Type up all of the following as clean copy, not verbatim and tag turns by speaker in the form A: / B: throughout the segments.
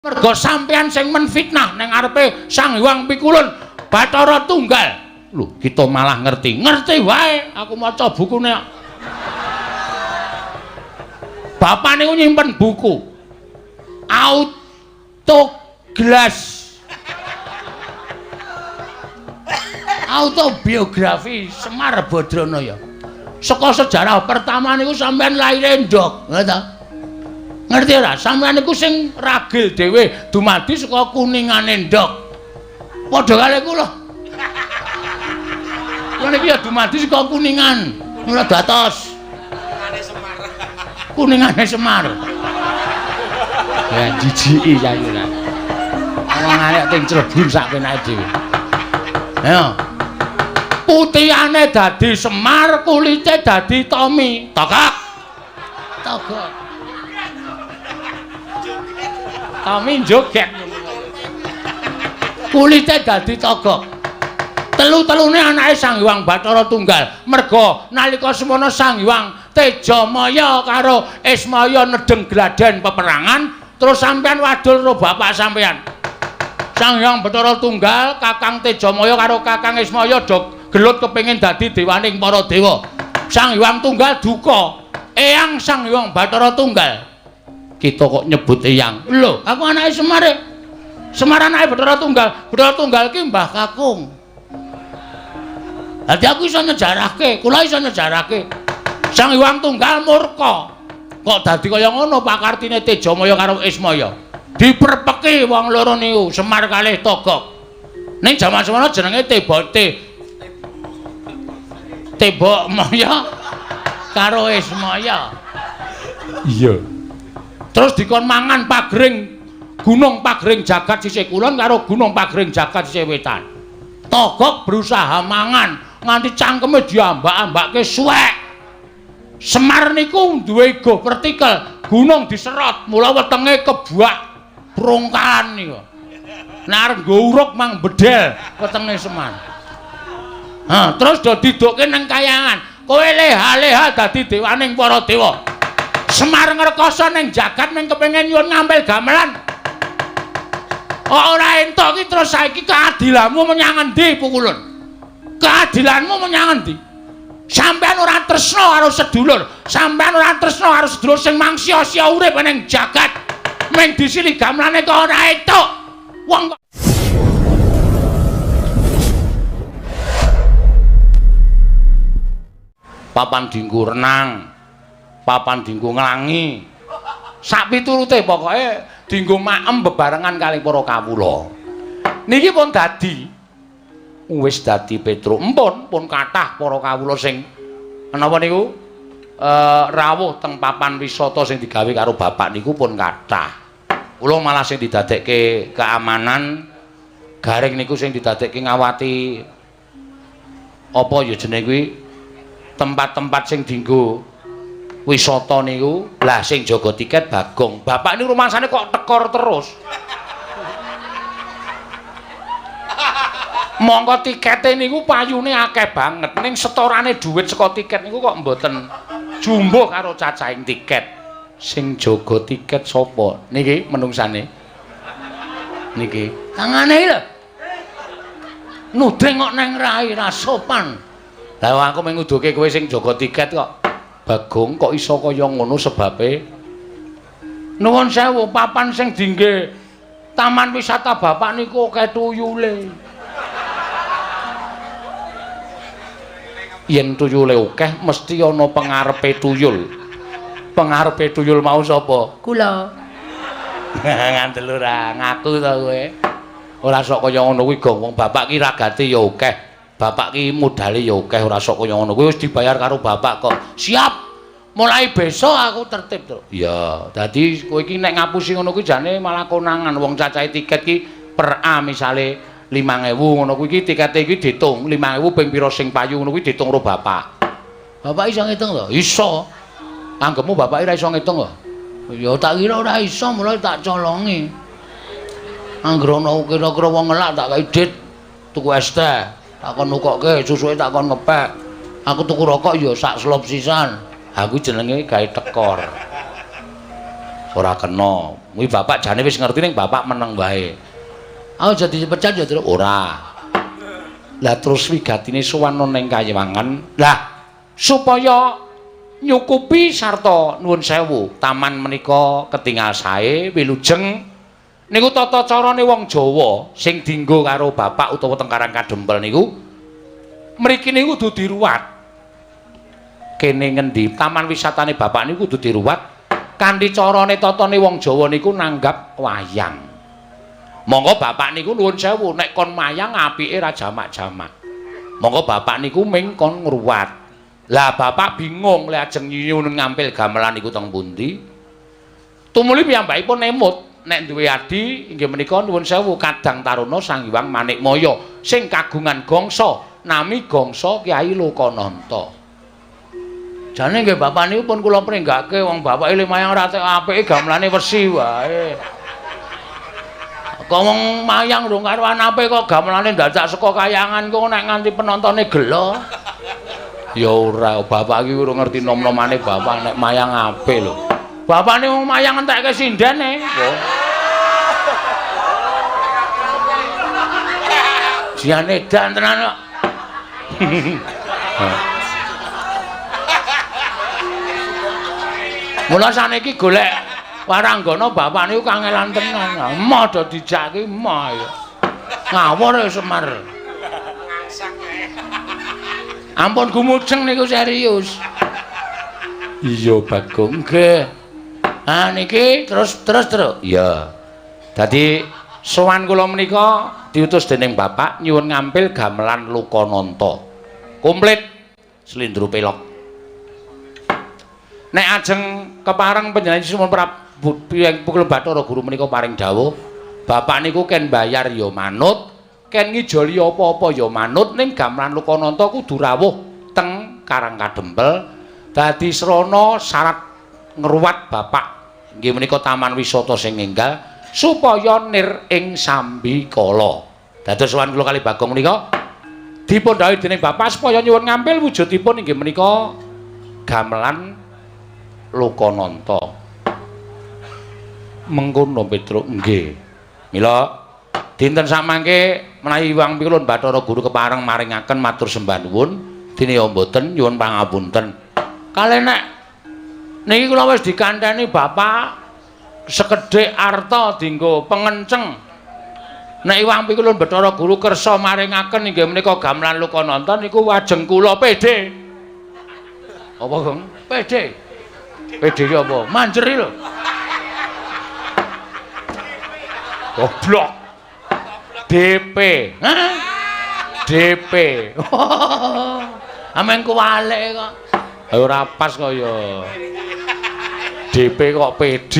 A: Mergo sampean sing menfitnah nang ngarepe Sang Hyang Pikulun Bathara Tunggal. Lho, kita malah ngerti. Ngerti wae, aku maca bukune. Bapak niku nyimpen buku. Autoglas. Autobiografi Semar Badranaya. Saka sejarah pertama niku sampean lahir ndok, ngono ta? Ngerti ora? Sampeyan niku sing ragil dhewe dumadi saka kuningane ndok. Padha karo kula. Kula niki ya dumadi saka kuningan. Mula datos.
B: Kuningane Semar.
A: Kuningane Semar. Ya jijiki saiki ora. Omongane ting clebur sak penake dhewe. Ayo. Putihane dadi Semar, kulite dadi Tommy. Togok. Togok. Tommy joget. Kulite dadi togok. Telu-telune anake Sang Hyang Bathara Tunggal. Merga nalika semono Sang Hyang Tejamaya karo Ismaya nedeng gladen peperangan, terus sampean wadul karo bapak sampean. Sang Hyang Bathara Tunggal, Kakang Tejamaya karo Kakang Ismaya do gelut kepengin dadi dewaning para dewa. Sang Hyang Tunggal duka. Eyang Sang Hyang Bathara Tunggal. Kita kok nyebut eyang. Lho, aku anake Semar. Semar anake Bathara Tunggal. Bathara Tunggal ki Mbah Kakung. Dadi aku iso nyejarahke, kula iso nyejarahke. Sang Hyang Tunggal murka. Kok dadi kaya ngono pakartine Tejamaya karo Ismaya. Diperpeki wong loro niku, Semar kalih Togok. Ning jaman semono jenenge Tebote. Tebok Maya karo Ismaya. Iya. Terus dikon mangan pagring Gunung Pagring Jagat sisih kulon karo Gunung Pagring Jagat sisih wetan. Togok berusaha mangan nganti cangkeme diambak-ambake suwek. Semar niku duwe ego vertikal, gunung diserot, mula wetenge kebuak brongkalan niku. Nek arep nggo uruk mang bedel wetenge Semar. Ha, terus do didukke nang kayangan. Kowe leha-leha dadi dewaning para dewa. Semar ngrekoso ning jagat ning kepengin nyuwun ngampil gamelan. Kok ora entuk ki terus saiki keadilanmu menyang endi Pukulun? Keadilanmu menyang endi? Sampeyan ora tresna karo sedulur, sampeyan ora tresna karo sedulur sing mangsia-sia urip ning jagat. Mung disili gamelane kok ora entuk. Wong papan dinggo renang, papan dinggo nglangi. Sak piturute pokoke dinggo maem bebarengan kali para kawula. Niki pun dadi wis dadi Petruk. Empun pun kathah para kawula sing menapa niku rawuh teng papan wisata sing digawe karo bapak niku pun kathah. Kula malah sing didadekke keamanan garing niku sing didadekke ngawati apa ya jenenge kuwi tempat-tempat sing dinggo wisata niku. Lah sing jaga tiket Bagong. Bapak niku rumangsane kok tekor terus. Mongko tikete niku payune akeh banget. Ning setorane dhuwit saka tiket niku kok mboten jumbuh karo cacahing tiket. Sing jaga tiket sapa? Niki menungsane. Niki. Tangane iki lho. Nuding kok neng rai ra sopan. Lah aku mung nguduke kowe sing jaga tiket kok. Bagong kok iso kaya ngono sebabe? Nuwun sewu, papan sing dingge taman wisata bapak niku akeh tuyule. Yen tuyule akeh mesti ana pengarepe tuyul. Pengarepe tuyul mau sapa? Kula. Ngandel ora ngaku to kowe. Ora sok kaya ngono kuwi, Gong. Wong bapak ki ragate ya akeh. Bapak ki modale ya akeh, ora sok kaya ngono kuwi wis dibayar karo bapak kok. Siap. Mulai besok aku tertib, Truk. Iya, dadi kowe iki nek ngapusi ngono kuwi jane malah konangan. Wong cacahe tiket ki per A misale 5.000 ngono kuwi iki tikete iki diitung 5.000 ping pira sing payu ngono kuwi diitung karo bapak. Bapak iso ngitung to? Iso. Anggepmu bapak ora iso ngitung kok? Ya tak kira ora iso, mulai tak colongi. Anggere ana kira-kira wong ngelak tak kei dit tuku es teh, tak kon nukokke, susuke tak kon ngepek. Aku tuku rokok ya sak slop sisan. Aku jenenge gawe tekor. Ora kena. Kuwi bapak jane wis ngerti ning bapak meneng wae. Aku aja dipecat ya, Truk. Ora. Lah terus wigatine sowan ning kayewangan. Lah supaya nyukupi sarta nuwun sewu, taman menika ketingal sae wilujeng niku tata carane wong Jawa sing dinggo karo bapak utawa teng Karang Kadempel niku mriki niku kudu diruwat. Kene ngendi taman wisatane bapak niku kudu diruwat kanthi carane tatane wong Jawa niku nanggap wayang. Monggo bapak niku nuwun sewu nek kon mayang apike ra jamak-jamak. Monggo bapak niku ming kon ngruwat. Lah bapak bingung lek ajeng nyuwun ngampil gamelan niku teng pundi. Tumuli piyambakipun emut nek duwe adi inggih menika nuwun sewu Kadang Taruna Sang Hyang Manikmaya sing kagungan gangsa nami gangsa Kyai Lokananta. Jane nggih bapak niku pun kula pringgake wong bapake mayang ora apike gamelane wesi wae. Kok wong mayang rung karuan apik kok gamelane dadak saka kayangan kok nek nganti penontone gelo. Ya ora, bapak iki urung ngerti nom-nomane bapak nek mayang apik lho. Bapakne wong mayang entekke sindene. Oh. Jian edan tenan kok. Mula saniki golek waranggana bapak niku kangelan tenan. Emoh do dijak ki emoh ya. Ngawur ya Semar. Ampun gumujeng niku serius. Iya Bagong nggih. Ah niki terus. Iya. Dadi sowan kula menika diutus dening bapak nyuwun ngampil gamelan Lokananta. Komplit slendro pelok. Nek ajeng kepareng panjenengan Sunan Prabu Pukul Bathara Guru menika paring dawuh, bapak niku ken bayar ya manut, ken ngijoli apa-apa ya manut, ning gamelan Lokananta kudu rawuh teng Karang Kadempel dadi srana syarat ngruwat bapak inggih menika taman wisata sing enggal supaya nir ing sambikala. Dados sowan kula kali Bagong menika dipun dawuhi dening bapak supaya nyuwun ngampil wujudipun inggih menika gamelan Lokananta. Mengkono Petruk nggih. Mila dinten samangke menawi Hyang Pikulun Bathara Guru kepareng maringaken matur sembah nuwun, dene ya mboten nyuwun pangapunten. Kalih nek niki kula wis dikanteni bapak sekedhik arta dienggo pengenceng. Nek Hyang Pikulun Bathara Guru kersa maringaken inggih menika gamelan Lokananta niku wajeng kula PD. Apa, Gong? PD. PD ki apa? Manjeri lho. Goblok. DP. Hah? DP. Ameng kuwalik kok. Ora pas kok ya. DP kok PD.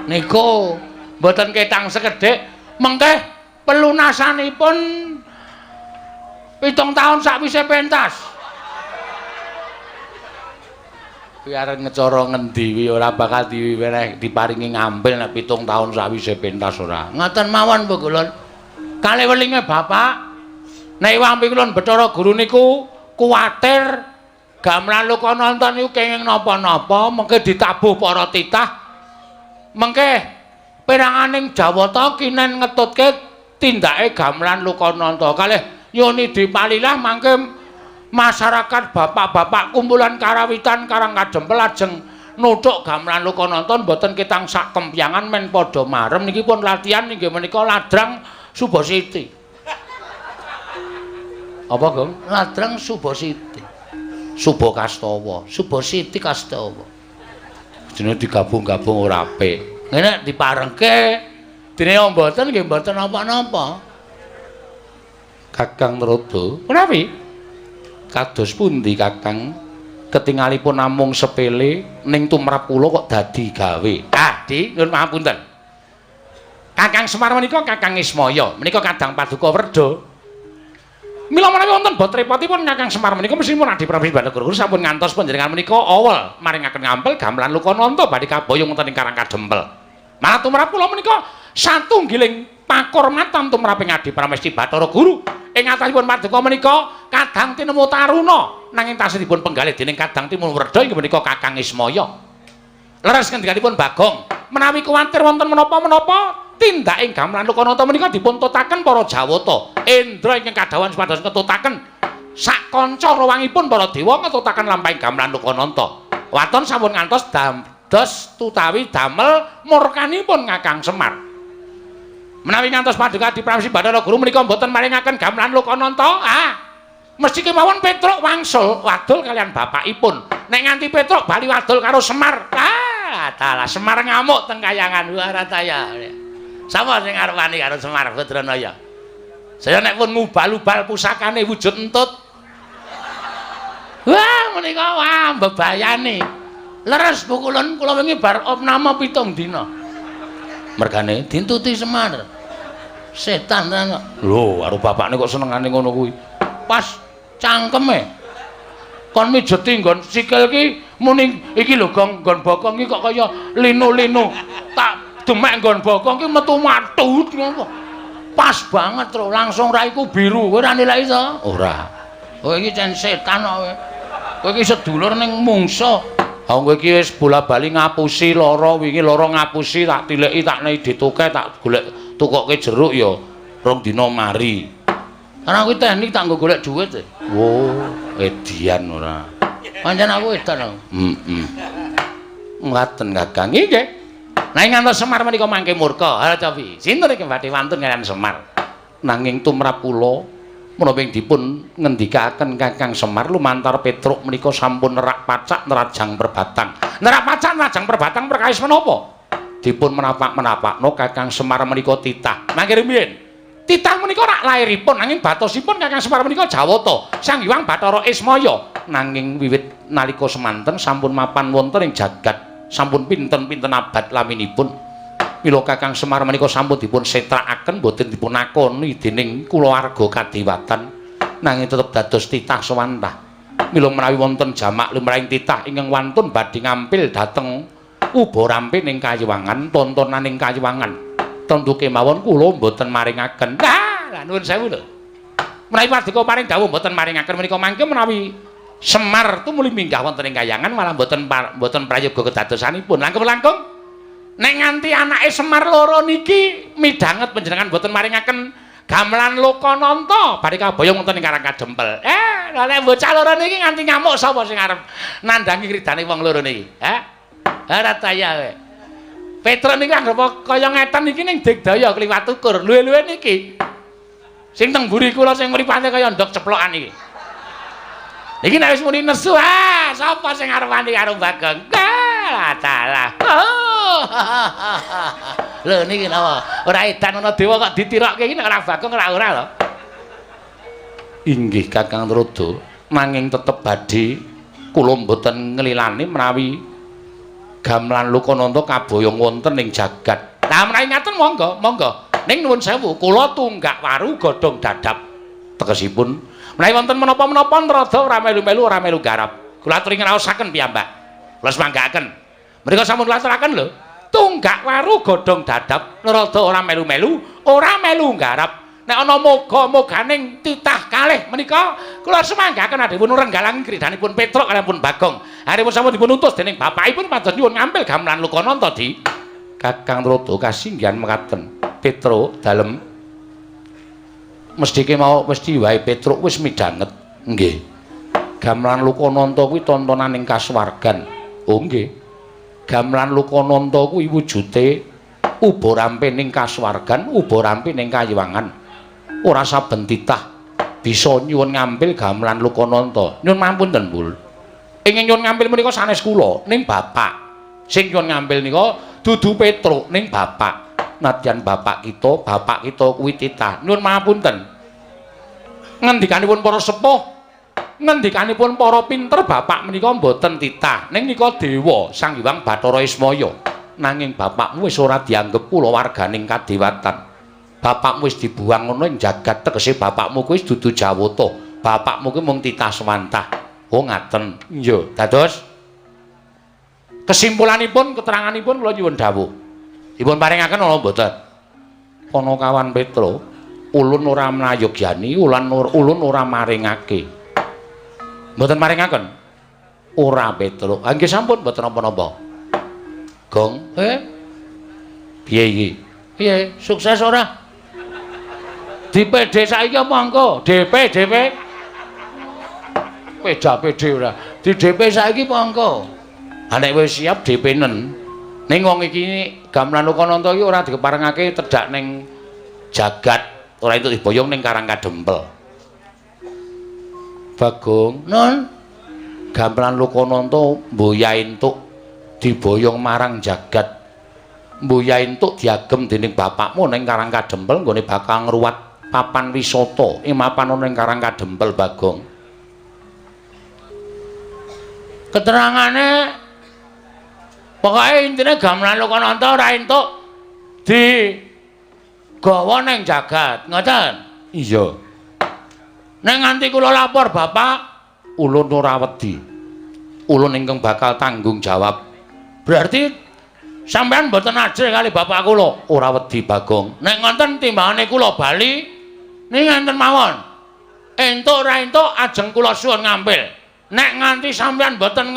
A: Niku mboten ketang sekedhik mengke pelunasanipun 7 tahun sakwise pentas. Kuwi arep ngecara ngendi kuwi ora bakal diweneh diparingi ngampil nek 7 tahun sakwise pentas ora. Ngoten mawon Bu Kulun. Kalih welinge bapak nek Hyang Pikulun Bathara Guru niku kuwatir gamelan Lokananta niku kenging napa-napa mengke ditabuh para titah mengke peranganing Jawata kinen ngetutke tindake gamelan Lokananta. Kalih nyuwun dipalilah mangke masyarakat bapak-bapak kumpulan karawitan Karang Kadempel ajeng nuthuk gamelan Lokananta mboten ketang sak kempyangan men padha marem niki pun latihan inggih menika ladrang Subasiti. Apa, Gong? Ladrang Subasiti. Subakastawa, Subasiti Kastawa. Jenenge digabung-gabung ora apik. Ngene diparengke dene mboten nggih mboten napa-napa. Kakang Narada, menawi kados pundi Kakang ketingalipun namung sepele ning tumrap kula kok dadi gawe. Ah, Di, nyuwun pangapunten. Kakang Semar menika Kakang Ismaya, menika kadang paduka werda. Mila menawi wonten bot repotipun Kakang Semar menika mesthipun Adi Prabu Bathara Guru sampun ngantos panjenengan menika awel maringaken ngampil gamelan Lokananta badhe kaboyong wonten ing Karang Kadempel. Malah tumrap kula menika satunggiling pakurmatan tumraping Adi Pramesti Bathara Guru. Ing atasipun paduka menika kadang tinemu taruna nanging tasih dipun penggalih dening kadang timun werda inggih menika Kakang Ismaya. Leres ngendikanipun Bagong, menawi kuwatir wonten menapa-menapa tindaking gamelan Lokananta menika dipun tutaken para Jawata. Indra ingkang kadhawuhan supados ngetutaken sak kanca rawangipun para dewa ngetutaken lampahing gamelan Lokananta. Waton sampun ngantos dados tutawi damel murkanipun Kakang Semar. Menawi ngantos paduka Adi Pramesti Bathara Guru menika mboten maringaken gamelan Lokananta, mesti kemawon Petruk wangsul wadul kalian bapakipun. Nek nganti Petruk bali wadul karo Semar, dalah Semar ngamuk teng kayangan. Warataya. Sapa sing arep wani karo Semar Badranaya? Saya nek pun ngubal-ubal pusakane wujud entut. Wah, menika wah bebayani. Leres pukulun kula wingi bar opname 7 dina. Mergane dintuti Semar. Setan tenan kok. Lho, karo bapakne kok senengane ngono kuwi. Pas cangkeme. Kon mijeti nggon sikil ki muni iki lho gong nggon bokong ki kok kaya linu-linu. Tak demek nggon bokong ki metu matut ngono. Pas banget tro, langsung raiku biru. Kowe ora nilai to? Ora. Kowe iki cen setan kok kowe. Kowe iki sedulur ning mungsa. Ha kowe iki wis bola-bali ngapusi lara wingi lara ngapusi tak tileki tak nei dituke tak golek tukoke jeruk ya rong dina mari. Karena aku teknik tak nggo golek duit. Wo, edian ora. Pancen aku edan aku. Heeh. Ngaten Kakang. Nggih. Nah ngantos Semar menika mangke murka. Ha cobi. Sinten iki badhe wantun kaliyan Semar? Nanging tumrap kula menapa ing dipun ngendikaken Kakang Semar lumantar Petruk menika sampun nerak pacak nerajang perbatang. Nerak pacak nerajang perbatang perkawis menapa? Dipun menapak-menapakno Kakang Semar menika titah. Mangke rumiyin. Titah menika rak lairipun nanging batosipun Kakang Semar menika Jawata, Sang Hyang Bathara Ismaya. Nanging wiwit nalika semanten sampun mapan wonten ing jagat, sampun pinten-pinten abad laminipun. Mila Kakang Semar menika sampun dipun setrakaken boten dipun akoni dening kulawarga kadewatan, nanging tetep dados titah sewantah. Mila menawi wonten jamak lumrahing titah ingkang wantun badhe ngampil dhateng uba rampe ning kayiwangan, tontonan ing kayiwangan. Tentu kemawon kula mboten maringaken. Lah nuwun sewu lho. Menawi paduka paring dawuh mboten maringaken menika mangke menawi Semar tumuli minggah wonten ing kayangan malah mboten mboten prayoga kedadosanipun. Langkung-langkung nek nganti anake Semar loro niki midhanget panjenengan mboten maringaken gamelan Lokananta badhe kaboyong wonten ing Karang Kadempel. Lah nek bocah loro niki nganti ngamuk sapa sing arep nandhangi kridane wong loro niki? Hah? Ora taya kowe. Petruk niki anggep kaya ngeten iki ning digdaya kliwat ukur. Luwe-luwe niki. Sing teng mburi kula sing mripate kaya ndok ceplokan iki. Iki nek wis muni nesu, sapa sing arep wani karo Bagong? Ah, dalah. Lho niki napa? Ora edan ana dewa kok ditirokke iki nek ora Bagong ora ora lho. Inggih Kakang Trada, nanging tetep badhe kula mboten nglilani menawi gamelan Lokananta kaboyong wonten ing jagat. Lah menawi ngaten monggo, monggo. Ning nuwun sewu, kula tunggak waru godhong dadap. Tegesipun menawi wonten menapa-menapa Trada ora melu-melu ora melu garap. Kula aturi ngraosaken piyambak. Kula semanggaaken. Menika sampun kula aturaken lho. Tunggak waru godhong dadap, Narada ora melu-melu, ora melu garap. Nek ana moga-moganing titah kalih menika kula semanggaken adhewun renggalang kridanipun Petruk kaliyan pun Bagong. Aripun sampun dipun utus dening bapakipun pados nyuwun ngampil gamelan Lokananta di Kakang Trada kasinggihan mekaten. Petruk dalem mestike mau mesti wae Petruk wis midhanget. Nggih. Gamelan Lokananta kuwi tontonan ing kasuwargan. Oh nggih. Gamelan Lokananta kuwi wujude uba rampe ning kasuwargan, uba rampe ning kayiwangan. Ora saben titah bisa nyuwun ngampil gamelan Lokananta. Nyuwun mampunten, Bul. Ingkang nyuwun ngampil menika sanes kula, ning bapak. Sing nyuwun ngampil nika dudu Petruk, ning bapak. Nadyan bapak kita kuwi titah. Nyuwun mapunten. Ngendikanipun para sepuh, ngendikanipun para pinter bapak menika mboten titah. Ning nika dewa Sang Hyang Bathara Ismaya. Nanging bapakmu wis ora dianggep kulawarganing kadewatan. Bapakmu wis dibuang ngono ing jagat, tegese bapakmu kuwi wis dudu Jawata. Bapakmu kuwi mung titah sewantah. Oh ngaten. Iya, dados kesimpulanipun keteranganipun kula nyuwun dawuh. Dipun paringaken ana mboten? Panakawan Petruk, ulun ora mlayogyani, ulun ora maringake. Mboten maringaken? Ora Petruk. Ha nggih sampun mboten napa-napa. Gong, piye iki? Piye? Sukses ora? Di PD saiki apa engko? DP, DP. Peda PD ora. Di DP saiki apa engko? Ha nek wis siap DP-nen. Ning wong iki gamelan Lokananta iki ora dikeparengake tedhak ning jagat, ora entuk diboyong ning Karang Kadempel. Bagong, nun. Gamelan Lokananta mboya entuk diboyong marang jagat. Mboya entuk diagem dening bapakmu ning Karang Kadempel nggone bakal ngruwat papan wisata ing mapan ana ning Karang Kadempel, Bagong. Keterangane pokoke intine gamelan Lokananta ora entuk digawa ning jagat, ngoten? Iya. Nek nganti kula lapor bapak, ulun ora wedi. Ulun ingkang bakal tanggung jawab. Berarti sampean mboten ajrih kali bapak kula? Ora wedi, Bagong. Nek ngoten timbangane kula bali ning ngenten mawon. Entuk ora entuk ajeng kula suwun ngampil. Nek nganti sampean mboten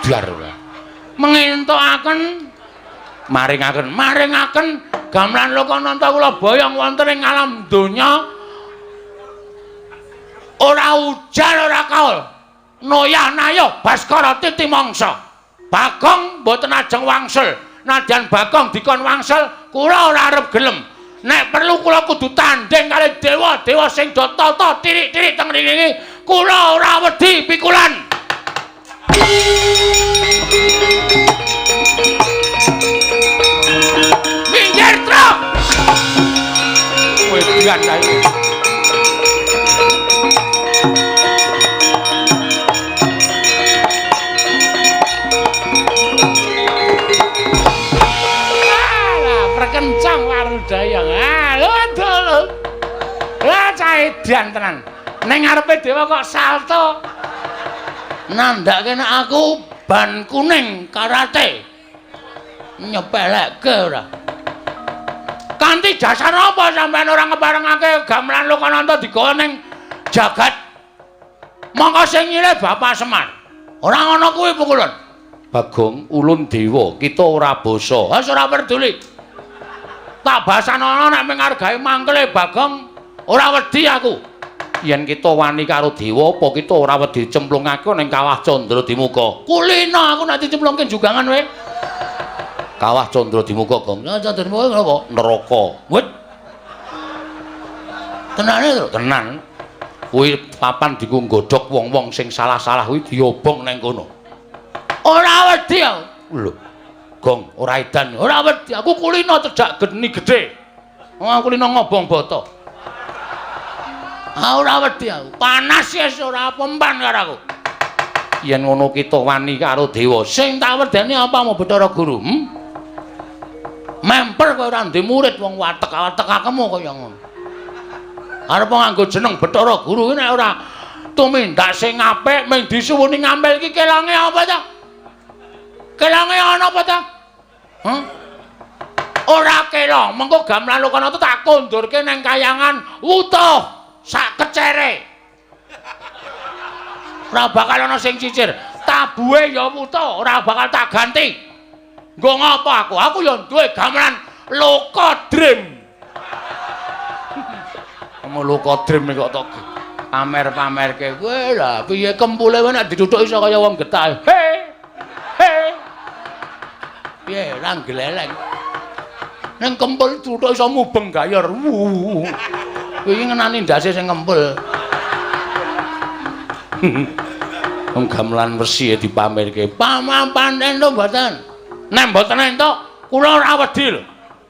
A: biar ora. Mengentukaken maringaken maringaken gamelan Lokananta kula boyong wonten ing alam donya ora ujar ora kaul. Noyah nayo Baskara titi mangsa. Bagong mboten ajeng wangsul. Nadyan Bagong dikon wangsul, kula ora arep gelem. Nek perlu kula kudu tandhing kali dewa-dewa sing do tata tirik-tirik teng mriki, kula ora wedi pikulan. Minggir, Truk. Wedan kae. Kencang warudaya. Ah, lho lho. Lah cah edan tenan. Ning ngarepe dewa kok salto. Nandhake nek aku ban kuning karate. Nyepelekke ora. Kanthi dasar apa sampean ora ngeparengake gamelan Lokananta digawa ning jagat? Mongko sing nyilih Bapak Semar. Ora ngono kuwi pukulun. Bagong, ulun dewa, kita ora basa. Wis ora peduli. Tak basanono nek menghargai mangkele Bagong ora wedi aku. Yen kita wani karo dewa apa kita ora wedi cemplungake ning Kawah Candra Dimuka? Kulino aku nek dicemplungke jugangan kowe. Kawah Candra Dimuka, Gong. Candra Dimuka napa? Neraka. Wit. Tenane lho, tenan. Kuwi papan diku nggodhog wong-wong sing salah-salah kuwi diobong ning kono. Ora wedi aku. Lho. Gong, ora edan, ora wedi. Aku kulino cedhak geni gedhe. Wong aku kulino ngobong bata. Ah, ora wedi aku. Panas wis ora pempan karo aku. Yen ngono kita wani karo dewa. Sing tak wedeni apa mau Bathara Guru? Memper kowe ora ndek murid wong watek-watekakemu kaya ngono. Arep nganggo jeneng Bathara Guru ki nek ora tumindak sing apik mung disuwuni ngampil iki kelonge apa ta? Kelonge ana apa ta? Hah? Ora kelong, mengko gamelan Lokananta tak kondurke nang kayangan wutuh sak kecere. Ora bakal ana sing cicir. Tabuhe ya wutuh, ora bakal tak ganti. Nggo ngapa aku? Aku ya duwe gamelan Loka Dream. Kamu Loka Dream kok tok pamer-pamerke. Kowe lah piye kempule kowe nek dituthuk iso kaya wong getah. He. He. Piye ra gleleng. Ning kempul tuthuk iso mubeng gayor. Kuwi ngenani ndase sing kempul. Wong gamelan wesi dipamerke. Pamapan entuk mboten? Nek mboten entuk, kula ora wedi lho.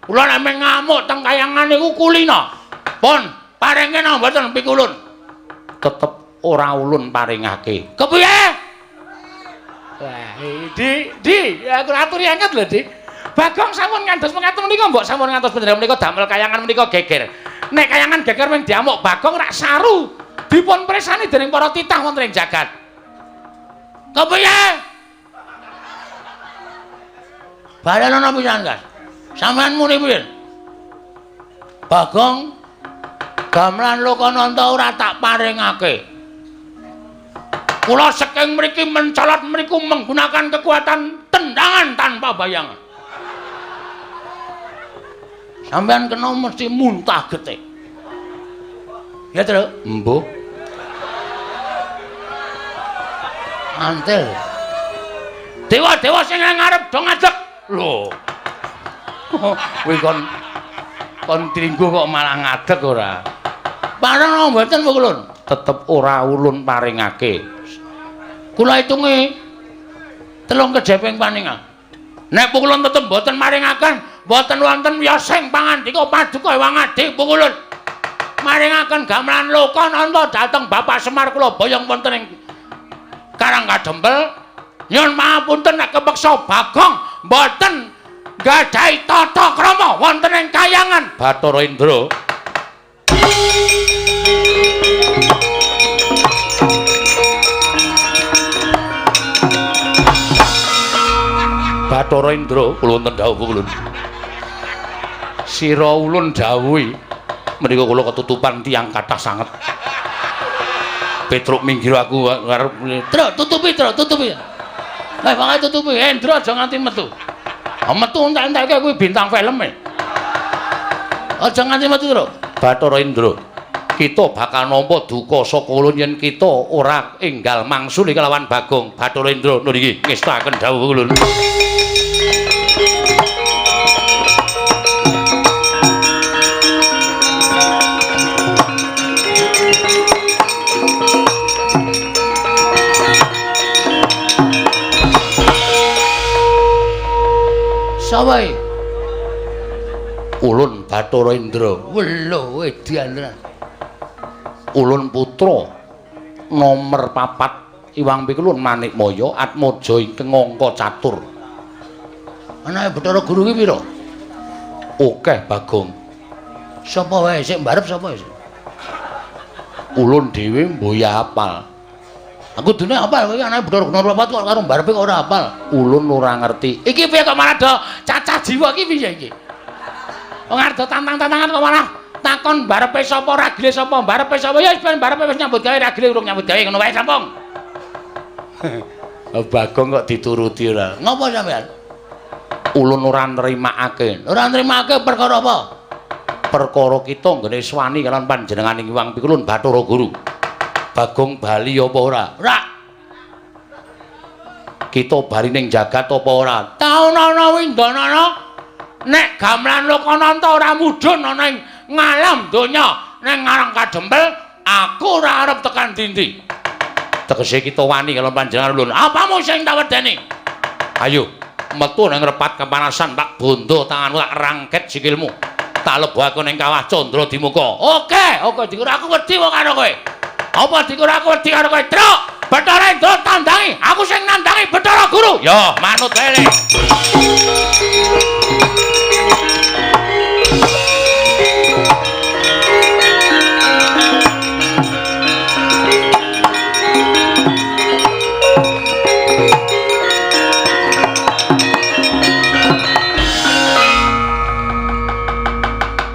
A: Kula nek meng ngamuk teng kayangan niku kulino. Pun paringke napa mboten pikulun? Tetep ora ulun paringake. Kepiye? Wah, Di, aku aturi angkat lho, Di. Bagong sampun ngantos mekaten menika, mbok sampun ngantos panjenengan menika damel kayangan menika geger. Nek kayangan geger mung diamuk Bagong rak saru. Dipun presani dening para titah wonten ing jagat. Kepiye? Balenono pisan, Gas. Sampeyan muni piye? Bagong gamelan Lokananta ora tak paringake. Kula saking mriki mencolot mriku menggunakan kekuatan tendangan tanpa bayangan. Sampeyan kena mesti muntah getih. Ya, Tru? Embuh. Antil. Dewa-dewa sing nang ngarep do ngadeg. Lho. Kuwi kon tringgo kok malah ngadeg ora? Pareng mboten ulun. Tetep ora ulun paringake. Kula hitunge telung kejeping paningal. Nek pukulun tetep mboten maringaken, mboten wonten wiyosing pangandika paduka Hyang Adi pukulun. Maringaken gamelan Lokananta dhateng Bapak Semar kula boyong wonten ing Karang Kadempel. Nyuwun pangapunten nek kepeksa Bagong mboten nggadahi tata krama wonten ing kayangan Bathara Indra. Bathara Indra kula wonten dawuh ulun. Sira ulun dawuhi menika kula ketutupan tiyang kathah sanget. Petruk minggir aku arep Truk tutupi, Truk tutupi. Eh pokoke tutupi, Indra aja nganti metu. Ah metu entek-enteke kuwi bintang filme. Aja nganti metu, Truk. Bathara Indra, kita bakal nampa duka saka ulun yen kita ora enggal mangsuli kelawan Bagong. Bathara Indra niki ngestakaken dawuh ulun. Sapa iki? Ulun Bathara Indra. Welo edan tenan. Ulun putra nomer 4 Iwang Pikulun Manikmaya Atmaja ingkang angka catur. Anake Bathara Guru ki pira? Akeh Bagong. Sapa wae sik mbarep sapa sik? Ulun dhewe mboya apal. Aku dene apal kowe anake Bathara Guru 4 kok karo mbarepe kok ora apal. Ulun ora ngerti. Iki piye kok malah do cacah jiwa iki piye iki? Wong arep do tantang-tantangan kok malah takon mbarepe sapa ragile sapa mbarepe sapa ya wis ben mbarepe wis nyambut gawe ragile urung nyambut gawe ngono wae sampung. Bagong kok dituruti ora. Ngopo sampean? Ulun ora nrimakake. Ora nrimakake perkara apa? Perkara kita nggone swani kalian panjenengane Hyang Pikulun Bathara Guru. Bagong bali apa ora? Ora. Kita bali ning jagat apa ora? Taunana windanana nek gamelan Lokananta ora mudhun ana ing ngalam donya ning Karang Kadempel, aku ora arep tekan dindi. Tegese kita wani kalian panjenengan ulun. Apamu sing tak wedeni? Ayo metu nang repat kepanasan tak bondo tanganmu tak rangket sikilmu. Tak lebokake ning kawah Candra Dimuka. Oke, oke dikira aku wedi kok karo kowe. Apa dikira aku wedi karo kowe? Truk, Bathara Indra tandangi, aku sing nandangi Bathara Guru. Yo, manut wae.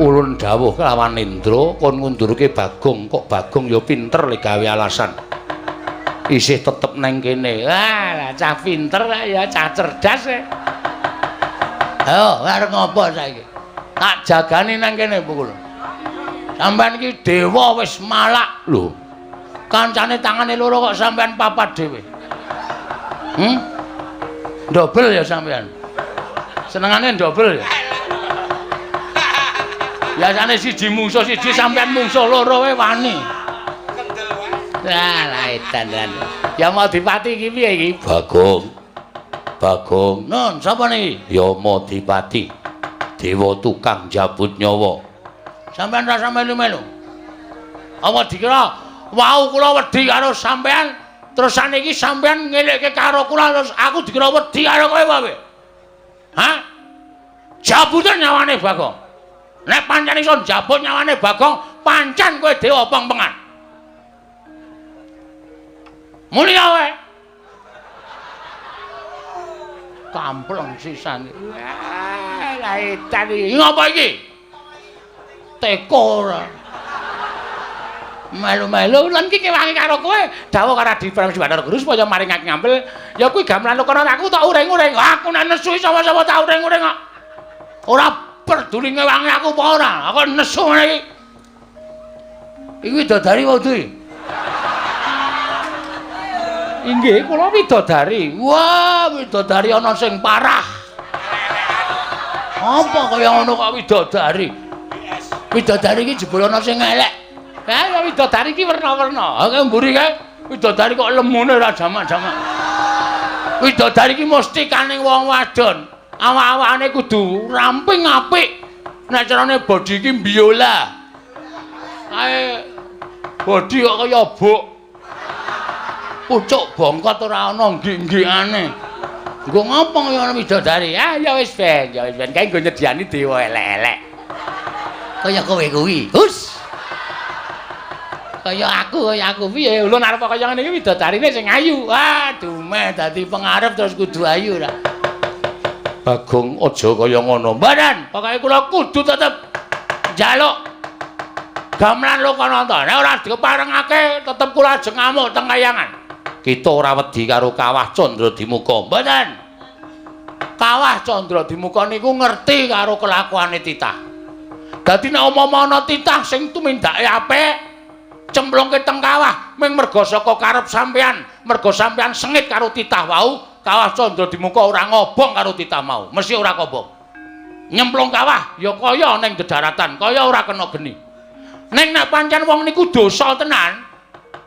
A: Ulun dawuh kelawan Indra kon ngundurke Bagong, kok Bagong ya pinter le gawe alasan. Isih tetep nang kene. Wah, cah pinter ya, cah cerdas e. Ayo, arep ngopo saiki? Tak jagani nang kene pukul. Sampeyan iki dewa wis malak lho. Kancane tangane loro kok sampeyan papat dhewe. Dobel ya sampeyan. Senengane dobel ya. Biasane siji mungsuh siji sampean mungsuh loro wae wani. Kendel wae. Lah edan tenan. Ya mau dipati iki piye iki? Bagong. Bagong. Nun, sapa niki? Yamadipati. Dewa tukang jabut nyawa. Sampean ra melu-melu. Apa dikira wau kula wedi karo sampean terus saniki sampean ngelekke karo kula terus aku dikira wedi karo kowe apa piye? Hah? Jabuten nyawane Bagong. Nek pancen iso njabut nyawane Bagong, pancen kowe dewa pengpengan. Muni wae. Kampleng sisane. Wah, lah edan iki. Ngopo iki? Teko ora. Melu-melu lan iki kewangi karo kowe. Dawuh karo Adi Pramesti Bathara Guru supaya maringake ngampil. Ya kuwi gamelan Lokananta aku tak uring-uring. Aku nek nesu sapa-sapa tak uring-uring kok. Ora peduli ngewangi aku apa ora. Aku nesu ngene iki. Iki widodari wae kuwi. Inggih, kula widodari. Wah, widodari ana sing parah. Apa kaya ngono kok widodari? Widodari iki jebul ana sing elek. Ha, widodari iki werna-werna. Ha, mburi kae widodari kok lemune ora jamak-jamak. Widodari iki mesti kaning wong wadon. Awak-awakane kudu ramping apik. Nek carane body iki biola. Kae body kok kaya buk. Pucuk bongkot ora ana nggik-nggikane. Nggo ngopo kaya ngono widodari? Ah ya wis ben, ya wis ben. Kae nggo nyediani dewa elek-elek. Kaya kowe kuwi. Hus. Kaya aku piye? Ulun arep kaya ngene iki widodarine sing ayu. Ah, dumeh dadi pengarep terus kudu ayu ra. Bagong aja kaya ngono. Mboten, pokoke kula kudu tetep njaluk gamelan Lokananta. Nek ora diparengake tetep kula ajeng ngamuk teng kayangan. Kita ora wedi karo Kawah Candradimuka. Mboten. Kawah Candradimuka niku ngerti karo kelakuane titah. Dadi nek umpama ana titah sing tumindake apik, cemplungke teng kawah ming merga saka karep sampean, merga sampean sengit karo titah wau, Kawah Candradimuka ora ngobong karo titah mau, mesti ora kobong. Nyemplung kawah ya kaya ning dedaratan, kaya ora kena geni. Ning nek pancen wong niku dosa tenan,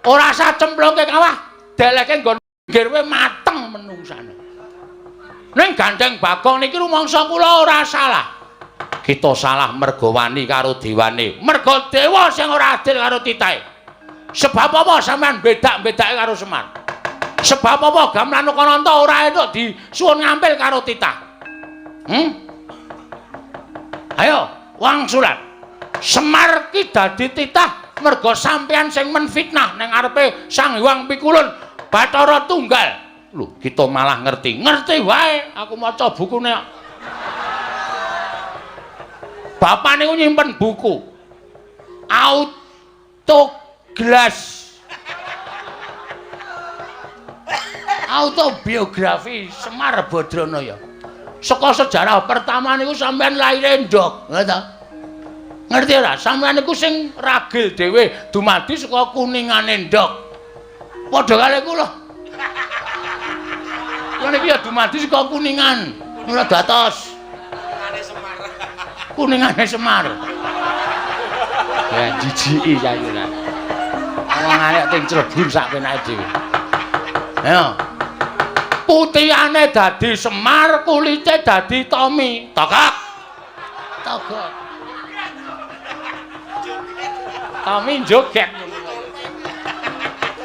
A: ora sah cemplungke kawah, deleke nggon pinggir wae mateng menungsane. Ning gandeng Bagong niki rumangsa kula ora salah. Kita salah merga wani karo dewane. Merga dewa sing ora adil karo titahe. Sebab apa sampean bedak-bedake karo Semar? Sebab apa gamelan Lokananta ora entuk disuwun ngampil karo titah? Ayo, wangsulan. Semar ki dadi titah merga sampean sing menfitnah ning ngarepe Sang Hyang Pikulun Bathara Tunggal. Lho, kita malah ngerti. Ngerti wae, aku maca bukune. Bapak niku nyimpen buku. Autoglas. Autobiografi Semar Badranaya. Saka sejarah pertama niku sampean lahire ndok, ngerti ta? Ngerti ora? Sampean niku sing ragil dhewe dumadi saka kuningane ndok. Padha kali kula. Kula niki ya dumadi saka kuningan. Ora datos.
B: Kuningane Semar.
A: Kuningane Semar. Ya jijiki saiki ora. Wong arek ting Cirebon sak penake dhewe. Ayo. Putihane dadi Semar, kulite dadi Tommy. Togok. Togok. Tommy joget.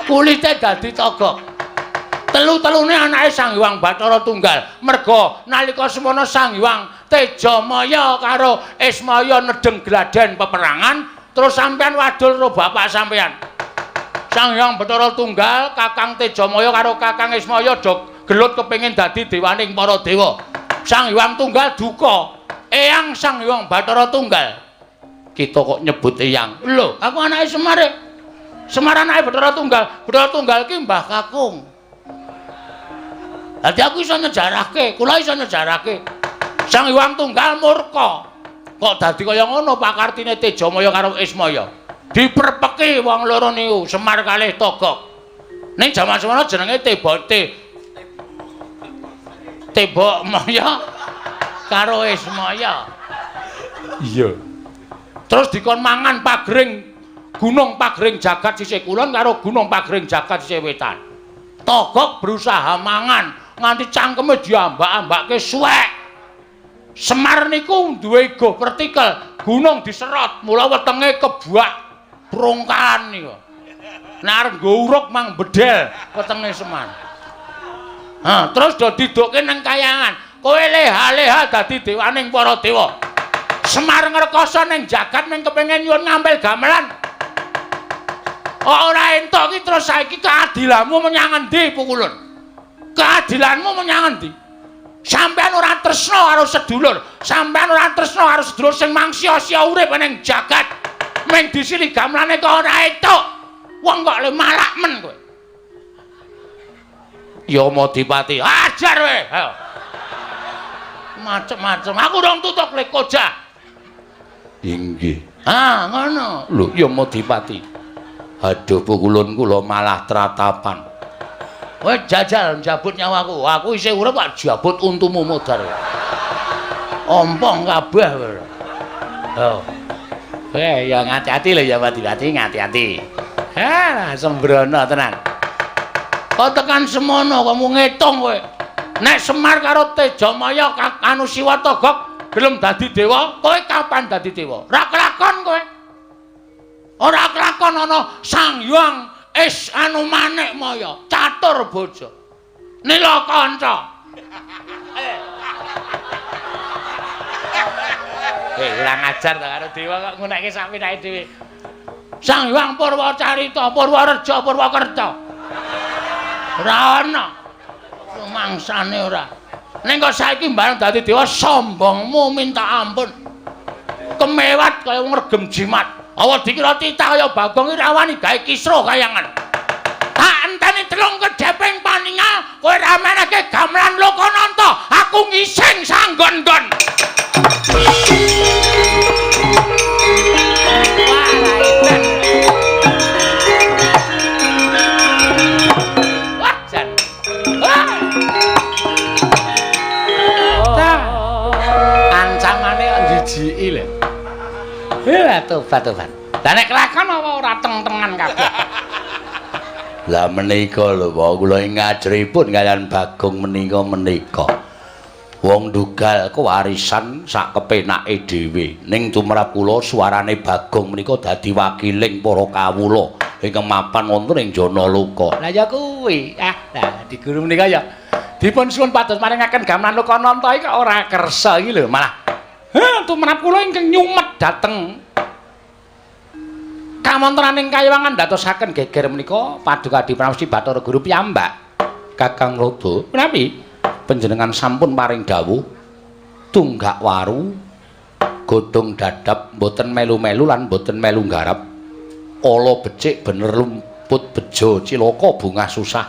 A: Kulite dadi togok. Telu-telune anake Sang Hyang Bathara Tunggal. Merga nalika semono Sang Hyang Tejamaya karo Ismaya nedheng gladen peperangan, terus sampean wadul karo bapak sampean. Sang Hyang Bathara Tunggal, Kakang Tejamaya karo Kakang Ismaya do gelut kepengin dadi dewaning para dewa. Sang Hyang Tunggal duka, eyang Sang Hyang Bathara Tunggal. Kita kok nyebut eyang. Lho, aku anake Semar. Semar anake Bathara Tunggal. Bathara Tunggal ki Mbah Kakung. Dadi aku iso nyejarahke, kula iso nyejarahke. Sang Hyang Tunggal murka. Kok dadi kaya ngono pakartine Tejamaya karo Ismaya. Diprepeki wong loro niku, Semar kalih Togok. Ning jaman semono jenenge Tebok Maya karo Ismaya. Iya. Terus dikon mangan pagering gunung pagering jagat sisih kulon karo gunung pagering jagat sisih wetan. Togok berusaha mangan nganti cangkeme diambak-ambake suwek. Semar niku duwe igo vertikal, gunung diserot, mula wetenge kebuak brongkalan niku. Nek arep nggo uruk mang bedel wetenge Semar. Ha, terus do didokke nang kayangan. Kowe leha-leha dadi dewaning para dewa. Semar ngrekoso ning jagat ning kepengin nyuwun ngampil gamelan. Ora entuk ki terus saiki keadilanmu menyang endi Pukulun? Keadilanmu menyang endi? Sampeyan ora tresna karo sedulur, sampeyan ora tresna karo sedulur sing mangsia-sia urip ning jagat. Meng disili gamelane kok ora etuk. Wong kok le malak men kowe. Yamadipati, ajar kowe. Ayo. Macem-macem. Aku rong tutuk le koja. Inggih. Ah, ngono. Lho, Yamadipati. Aduh, pukulun kula malah tratapan. Kowe jajal njabut nyawaku. Aku isih urip kok jabut untumu modar. Ompong kabeh kowe. Oh. Ya ngati-ati lho Yamadipati, ngati-ati. Ha, sembrono tenan. Kok tekan semono kamu ngitung kowe. Nek Semar karo Tejamaya anu Siwa Togok gelem dadi dewa, kowe kapan dadi dewa? Ora kelakon kowe. Ora kelakon ana Sang Hyang Is anu Manik Maya, catur bojo. Nila kanca. Ora ngajar ta karo dewa kok ngunekke sak pinake dhewe. Sang Hyang Purwacarita, Purwareja, Purwakerta. Ora ana. Rumangsane ora. Ning kok saiki mbareng dadi dewa sombongmu minta ampun. Kemewat kaya wong regem jimat. Awa dikira titah kaya Bagong iki ra wani gawe kisruh kayangan. Tak enteni telung kedheping paningal kowe ra menehke gamelan Lokananta, aku ngising sanggon-nggon. Wah, jan. Wah. Ancamane kok njijiki lho. Tobat-tobat. Lah nek kelakon apa ora teng-tengan kabeh. Lah menika lho, Pak, kula ing ngajripun kaliyan Bagong menika. Wong ndugal kewarisan sak kepenake dhewe. Ning tumrap kula suarane Bagong menika dadi wakiling para kawula ingkang mapan wonten ing Janaloka. Lah ya kuwi. Ah, lah di guru menika ya dipun suwun pados maringaken gamelan Lokananta iki kok ora kersa iki lho, malah tumrap kula ingkang nyumet dhateng kawontenaning kayiwangan ndadosaken geger menika Paduka Pramesti Bathara Guru piyambak. Kakang Lodho, menawi panjenengan sampun paring dawuh tunggak waru godhong dadap mboten melu-melu lan mboten melu nggarap. Ala becik bener lumput bejo cilaka bungah susah.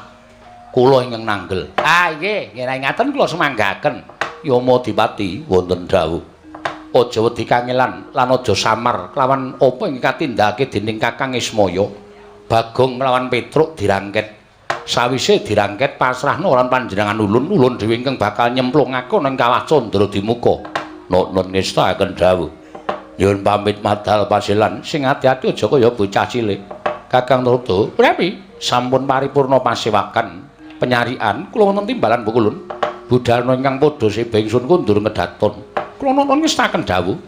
A: Kula ingkang nanggel. Ah nggih, nggih ngaten kula semanggaken. Yamadipati wonten dawuh. Aja wedi kangelan lan aja samar kelawan apa ingkang katindakake dening Kakang Ismaya. Bagong mlawan Petruk dirangket. Sawise dirangket pasrahna lan panjenengan ulun, ulun dhewe ingkang bakal nyemplungake nang kawah Candra Dimuka. Nun ngestakaken dawuh. Nyuwun pamit madal pasilan, sing ati-ati aja kaya bocah cilik. Kakang Lodho, prami sampun paripurna pasewakan penyarian kula wonten timbalan pukulun. Budalna ingkang padha seba ingsun kundur ngedaton. Kula nuwun ngestakaken dawuh.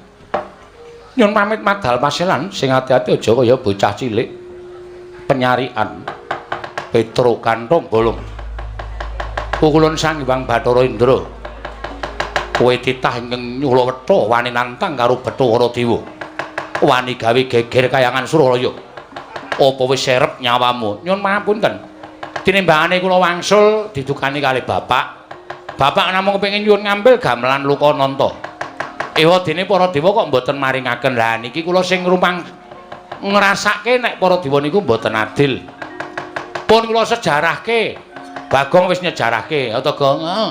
A: Nyuwun pamit madal pasilan, sing ati-ati aja kaya bocah cilik. Penyarian Petruk kantong bolong. Pukulun Sang Hyang Bathara Indra. Kowe titah ingkang nyula wetha wani nantang karo Bathara Dewa. Wani gawe geger kayangan Suralaya. Apa wis serep nyawamu? Nyuwun pangapunten. Tinimbangane kula wangsul didukani kalih bapak. Bapak namung kepengin nyuwun ngambil gamelan Lokananta. Ewa dene para dewa kok mboten maringaken. Lah niki kula sing rumang ngrasake nek para dewa niku mboten adil. Pun kula sejarahke. Bagong wis nyejarahke, ya to, Gong? Heeh.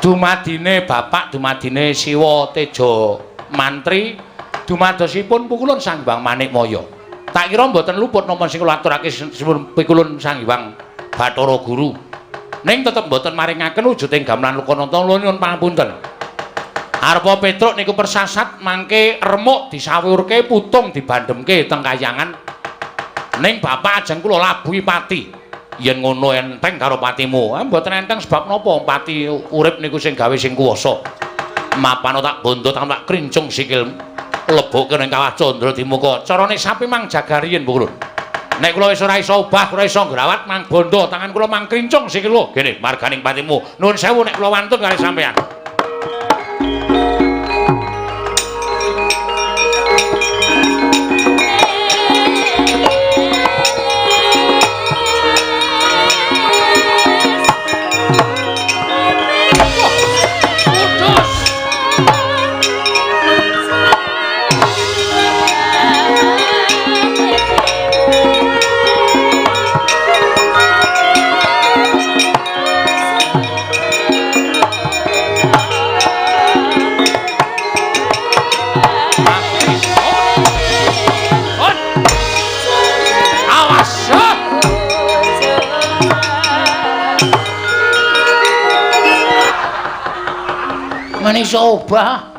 A: Dumadine bapak, dumadine Siwa Teja Mantri, dumadosipun pukulun Sang Hyang Manikmaya. Tak kira mboten luput napa sing kula aturake pikulun Sang Hyang Bathara Guru. Ning tetep mboten maringaken wujuding gamelan Lokananta, kula nyuwun pangapunten. Arpa Petruk niku persasat mangke remuk disawurke putung dibandhemke teng kayangan. Ning bapak ajeng kula labuhi pati. Yen ngono enteng karo patimu. Ah mboten enteng sebab napa pati urip niku sing gawe sing kuwasa. Mapano tak bondo tak krincung sikil lebokke ning kawah Candra Dimuka. Carane sapi mang jaga riyin pukulun. Nek kula wis ora iso obah, ora iso ngrawat mang bondo tangan kula mang krincung sikil kula. Gene marganing patimu. Nuwun sewu nek kula wantun kali sampean. Iso obah.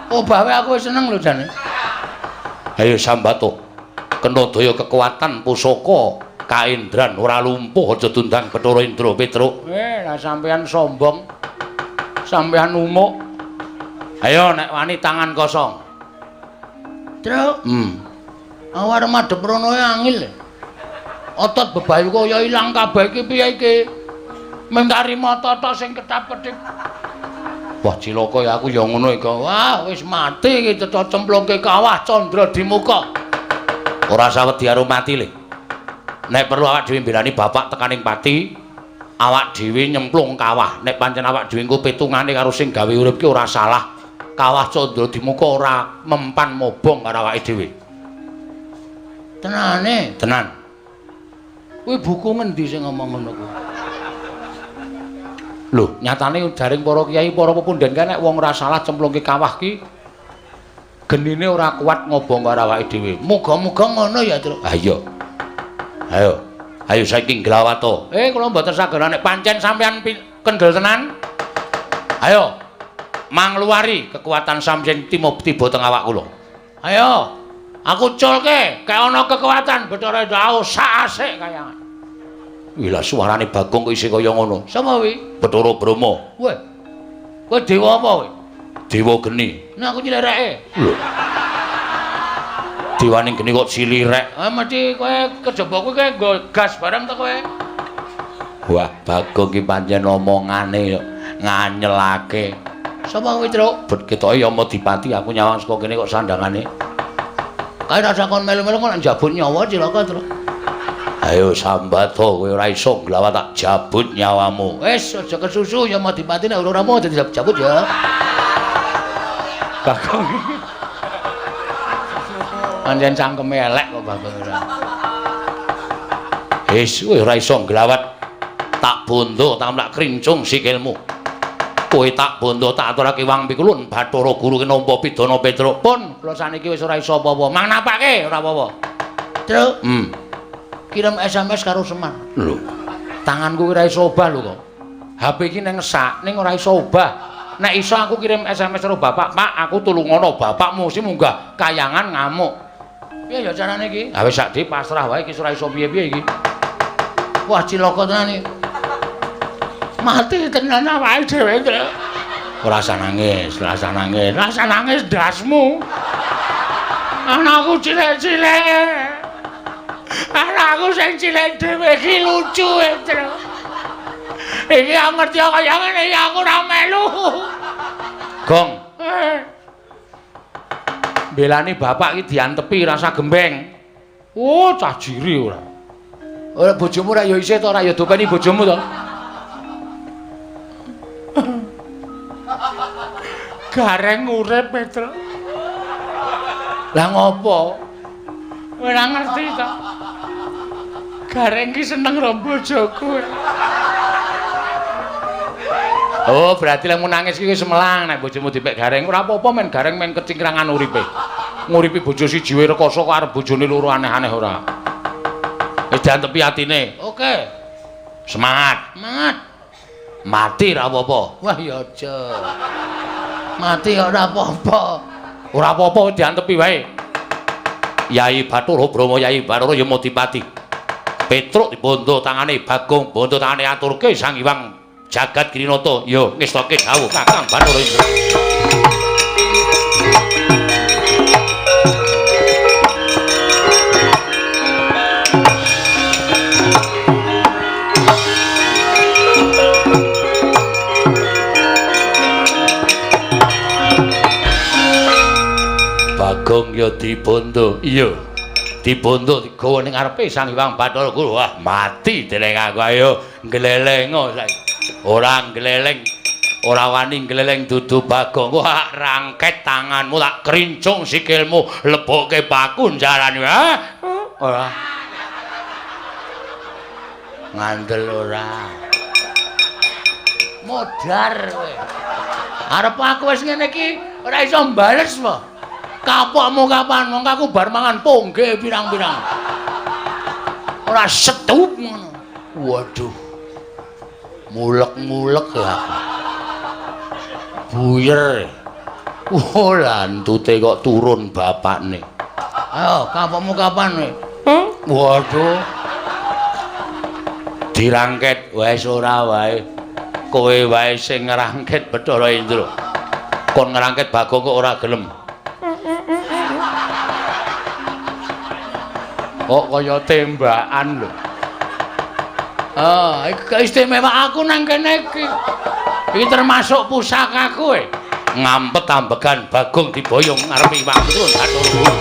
A: Obah wae aku wis seneng lho jane. Ayo sambato. Kena daya kekuatan pusaka kaendran ora lumpuh aja dundang Bathara Indra Petruk. Lah sampean sombong. Sampean umuk. Ayo nek wani tangan kosong. Truk. Aku arep madhep rono angil. Otot bebayu kaya ilang kabeh iki piye iki? Mengkari mata tok sing ketap-ketip. Wah cilaka ya aku ya ngono iki. Wah wis mati iki cetha cemplungke kawah Candra Dimuka. Ora usah wedi karo mati le. Nek perlu awak dhewe mbelani bapak tekaning pati, awak dhewe nyemplung kawah. Nek pancen awak dhewe engko petungane karo sing gawe urip ki ora salah. Kawah Candra Dimuka ora mempan mobong karo awake dhewe. Tenane? Tenan. Kuwi buku ngendi sing ngomong ngono kuwi? Lho, nyatane jaring para kiai, para pepunden kae nek wong ora salah cemplungke kawah ki genine ora kuat ngobong karo awake dhewe. Muga-muga ngono ya, Truk. Ha iya. Ayo. Ayo saiki nglawato. Kula mboten saged nek pancen sampean kendel tenan. Ayo. Mangluwari kekuatan sampeyan tiba teng awak kula. Ayo. Aku culke, kaya ana kekuatan Bathara Indra sak asik kayangan. Wih lah suarane Bagong kok isih kaya ngono. Sapa kuwi? Bathara Brahma. Weh. Kowe dewa apa kowe? Dewa geni. Nek aku nyilireke. Lho. Dewane geni kok silirek. Ah mesti kowe kejaba kowe nggo gas bareng to kowe. Wah, Bagong ki pancen omongane nganyelake. Sapa kuwi, Truk? Bet ketoke Yamadipati aku nyawang saka kene kok sandangane. Kae rasa kon melu-melu kok njabut nyawa cilaka, Truk. Ayo sambato kowe ora iso nglawat tak jabut nyawamu. Wis aja kesusu Yamadipati nek ora ramu aja dijabut ya. Bagong. Pancen cangkeme elek kok Bagong ora. Wis kowe ora iso nglawat tak bondo tak krincung sikilmu. Kowe tak bondo tak aturake wang pikulun Bathara Guru ki nampa pidana Petruk. Pun kula saniki wis ora iso apa-apa. Mang napake ora apa-apa. Truk. Kirim SMS karo Semar. Lho, tanganku ora iso obah lho kok. HP iki nang sak ning ora iso obah. Nek iso aku kirim SMS karo bapak, "Pak, aku tulungono bapakmu sing munggah kayangan ngamuk." Piye ya carane iki? Ha wis sak pasrah wae iki ora iso piye-piye iki. Wah, cilaka tenan iki. Mati tenan awake dhewe, Truk. Ora usah nangis, ora usah nangis. Ora usah nangis ndasmu. Anakku cilik-cilik. Anakku sing cilik dhewe iki lucu, Truk. Iki aku ngerti kaya ngene iki aku ora melu. Gong. Belani bapak iki diantepi rasa gembeng. Oh, cah jiri ora. Ora bojomu ora ya isih to ora ya dopeni bojomu to. Gareng urip, Petruk. Lah ngopo? Ora ngerti to. Gareng ki seneng karo bojoku. Oh, berarti lek nangis ki wis melang nek bojomu dipek gareng. Ora apa-apa men gareng men kecingkrangan uripe. Nguripi bojo siji wae rekoso kok arep bojone loro aneh-aneh ora. Wis diantepi atine. Oke. Semangat. Semangat. Mati ra apa-apa. Wah ya aja. Mati ora apa-apa. Ora apa-apa diantepi wae. Yai Bathara Brahma, Yai Bathara Yamadipati. Petruk dibondo tangane Bagong, bondo tangane aturke Sang Hyang Jagat Girinata. Yo ngestoke dawuh Kakang Bathara Indra. Bagong ya dibondo. Iya. Dibondo digawa ning ngarepe Sang Hyang Bathara Guru. Wah, mati deleng aku. Ayo nglelengo saiki. Ora ngleleng. Ora wani ngleleng dudu Bagong. Wah, rangket tanganmu tak krincung sikilmu, lebokke paku njarane. Ha? Ora. Ngandel ora. Modar kowe. Arep aku wis ngene iki ora iso mbales po. Kapokmu kapan? Mongko aku bar mangan pongge pirang-pirang. Ora setup ngono. Waduh. Mulek-mulek ya aku. Buyer. Oh, lantute kok turun bapakne. Ayo, kapokmu kapan kowe? Waduh. Dirangket wis ora wae. Kowe wae sing ngrangket Bathara Indra. Kon ngrangket Bagong kok ora gelem. Kok kaya tembakan lho. Ah, iki istimewa aku nang kene iki. Iki termasuk pusakaku e. Ngampet ambegan Bagong diboyong ngarepe iwak turun Bathara Guru.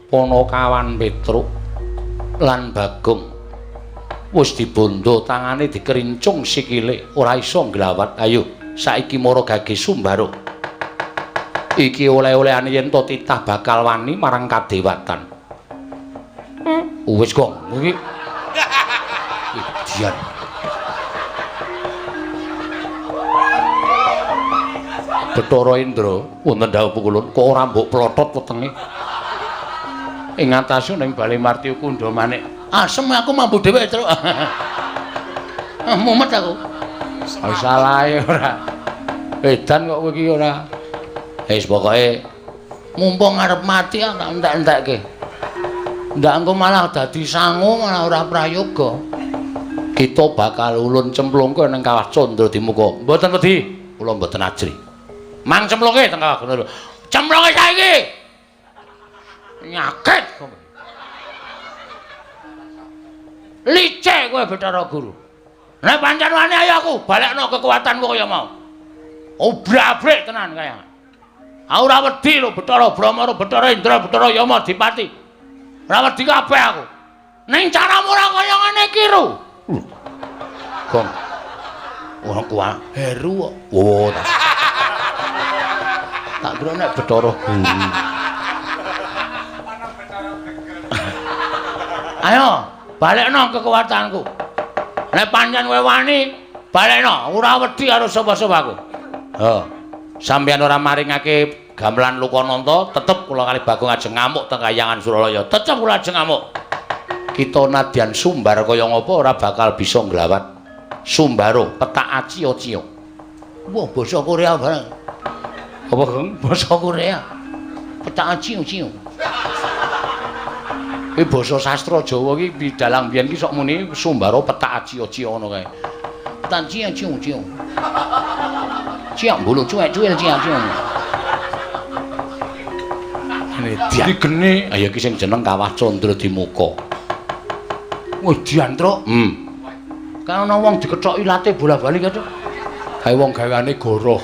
A: Ponokawan Petruk lan Bagong wis dibondo tangane dikerincung sikile ora iso nglawat. Ayo saiki mara gage Sumbaro. Iki oleh-olehane yen to titah bakal wani marang kadewatan. Wis Gong iki Dian. Bathara Indra wonten dawuh pukulun kok ora mbok plotot wetenge. Ing atase ning Bale Martya Kundha Manik. Asem aku mambu dhewe, Truk. Mumet aku. Salahe ora. Edan kok kowe iki ora. Wis pokoke mumpung arep mati tak entek-entekke. Ndak engko malah dadi sangu malah ora prayoga. Kita bakal ulun cemplungke ning Kawah Candra Dimuka. Mboten wedi, kula mboten ajri. Mang cemplungke teng Kawah Candra. Cemplungke saiki. Nyakit kowe. Licik kowe Bathara Guru. Nek pancen wani ayo aku balekno kekuatanku kaya mau. Obrak-abrik tenan kaya. Aku ora wedi lho Bathara Brahma, Bathara Indra, Bathara Yama Dipati. Ora wedi kabeh aku. Ning caramu ora kaya ngene iki lho. Gong. Ora kuat heru kok. Oh, tak kira nek Bathara Guru. Ayo, balekno kekuatanku. Nek pancen kowe wani, balekno. Ora wedi karo sapa-sapa aku. Ha. Sampeyan ora maringake gamelan Lokananta, tetep kula kali Bagong ajeng ngamuk teng Kayangan Suralaya. Tetep kula ajeng ngamuk. Kita nadyan sumbar kaya ngapa ora bakal bisa nglawat. Sumbaro petak acio-cio. Wah, basa Korea bareng. Apa, Gong? Basa Korea. Petak acio-cio. Iki basa sastra Jawa iki bidalang biyen iki sok muni Sumbara petak acio-cio ngono kae. Petak acio-cio. Ciak mbulu cuwek-cuwil ciak-ciak. Iki geni, ayo iki sing jeneng Kawah Candra Dimuka. Wah, dian, Truk. Kae ana wong dikethok ilate bola-bali kae, Truk. Kae wong gaweane goroh.